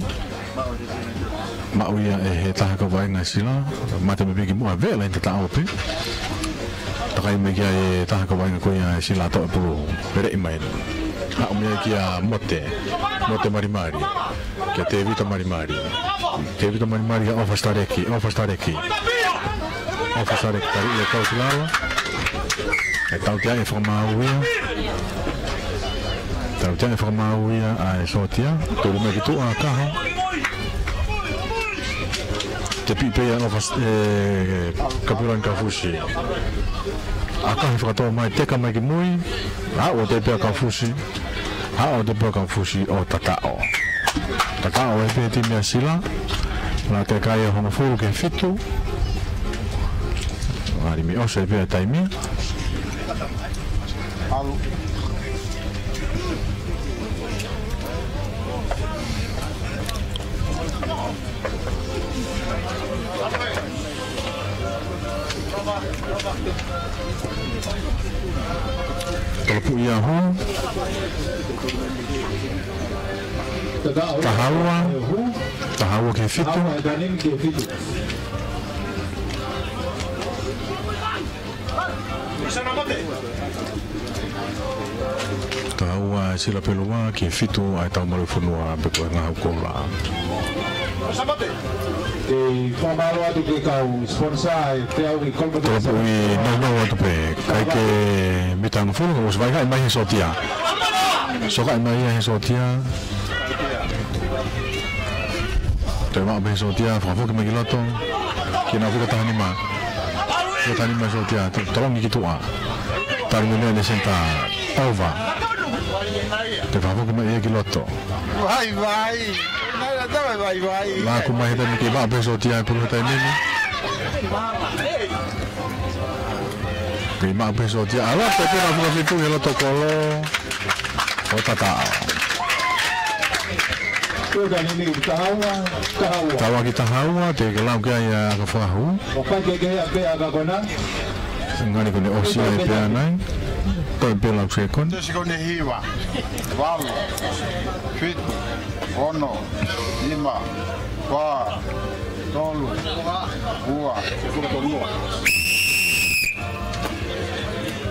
Maʻu ia ʻe he taha kau vaʻinga sila, mate mai pē ki muʻa vela ʻi he tataʻo pē. Takai mai ki ai e taha kau vaʻinga ko ia e sila toʻo e pulu. Peleʻi mai. Haʻu mei ai kia Mote. Mote Malimali. Kia Tēvita Malimali. Tēvita Malimali kia ʻOfa Saleki. ʻOfa Saleki. ʻOfa Saleki tali ia kau ki lalo. ʻE tautea ʻe fakamaau ia. Tautea ʻe fakamaau ia ʻa e sōtia. Tuli mai ki tuʻa kaho. Tepi pē ia ʻOfa s-, ʻe, Kapulani Kaufusi. ʻAkahi fakatō mai, teka mai ki mui. Haʻu ʻo tepi ʻa Kaufusi. Haʻu ʻo tepi ʻa Kaufusi ʻo tataʻo. Tataʻo ʻe pē timi ʻa sila. Naʻe teʻeki ai ʻo hongofulu ki he fitu. Ngali mei ʻosi pē taimi. Tolopu ia hū. Taha ua. Taha ua ki he fitu. Taha ua e sila pelu ua ki he fitu ʻa e Taumalu Fonua pe ko e Ngaahi Koula. Kei fakamālō atu ki he kau sponsor ʻa e feʻauhi kolomotuʻa. Tolopu ʻi nounou atu pē. Kai ke mita hongofulu, ʻosi vakai mai he sōtia. Sokaʻi mai ia he sōtia. Toe maʻu pē he sōtia, fakafoki mai ki loto. Ki he nau fika taha nima. Fika taha nima sōtia, to-, tolongi ki tuʻa. Tali mene ʻe he senitā. Over. Toe fakafoki mai ia ki loto. Vai, vai. Nai la tava vai, vai. Laku mai he taimi kei maʻu pē he sōtia e pulu he taimi ni. Kei maʻu pē he sōtia. ʻAlu atu pē nau fika fitu he loto kolo. ʻO tataʻo. Ko e taimi ni taha ua, taha ua. Taha ua ki taha ua, te ke lau ki ai ʻa e ʻakafahu. ʻO kai ke ke pea ka kona. Ngani ko ʻene ʻosi ai pea nai. Toe pē lau sekoni. Te sekoni hiva. Valu. Fitu. Ono. Nima. Fā. Tolu. Ua.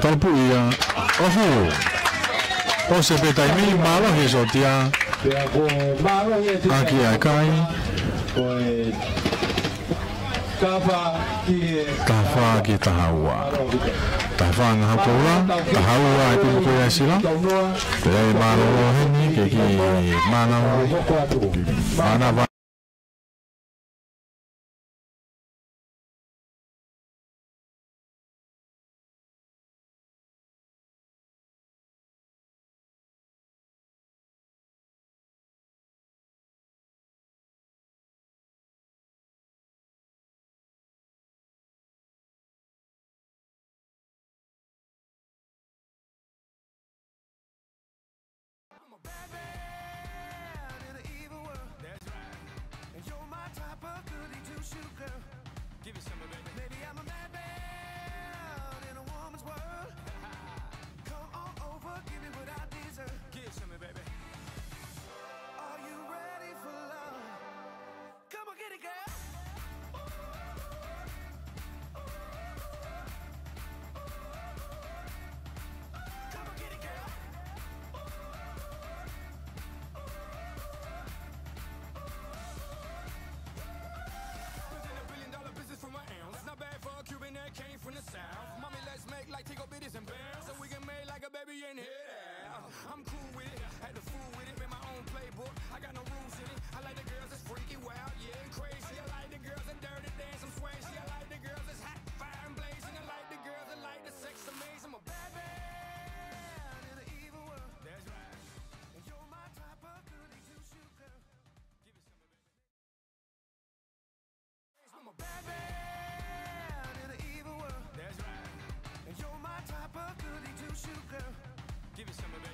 Tolopu ia. ʻOku ʻosi pē taimi, mālohi e sōtia. Pea ko mālohi e sōtia. ʻAki ʻa e kai. Ko e taha fā ki he taha fā ki he taha ua. Taha fā Ngaahi Koula, taha ua e pulu ko ia e sila. Pea ʻe mālōlō heni, ke ki mānava. Mānava. Shoot, girl. Give it some, baby. Maybe I'm a madman in a woman's world. Come on over, give me what I deserve. Give it some, baby. Are you ready for love? Come on, get it, girl. Come on, get it, girl. Building a billion dollar business from my ounce. Not bad for a Cuban that came from the South. Mommy, let's make like Tico bitties and bounce. So we can make like a baby in here. I'm cool with it, had to fool with it, made my own playbook. I got no rules in it. I like the girls that's freaky, wild, yeah, and crazy. I like the girls that dirty dance, I'm swayzy. I like the girls that's hot, fire and blazing. I like the girls that like the sex amazing. I'm a bad man in the evil world. That's right. And you're my type of goody two shoe girl. Give it some, baby. I'm a bad man in the evil world. That's right. And you're my type of goody two shoe girl. Give it some, baby.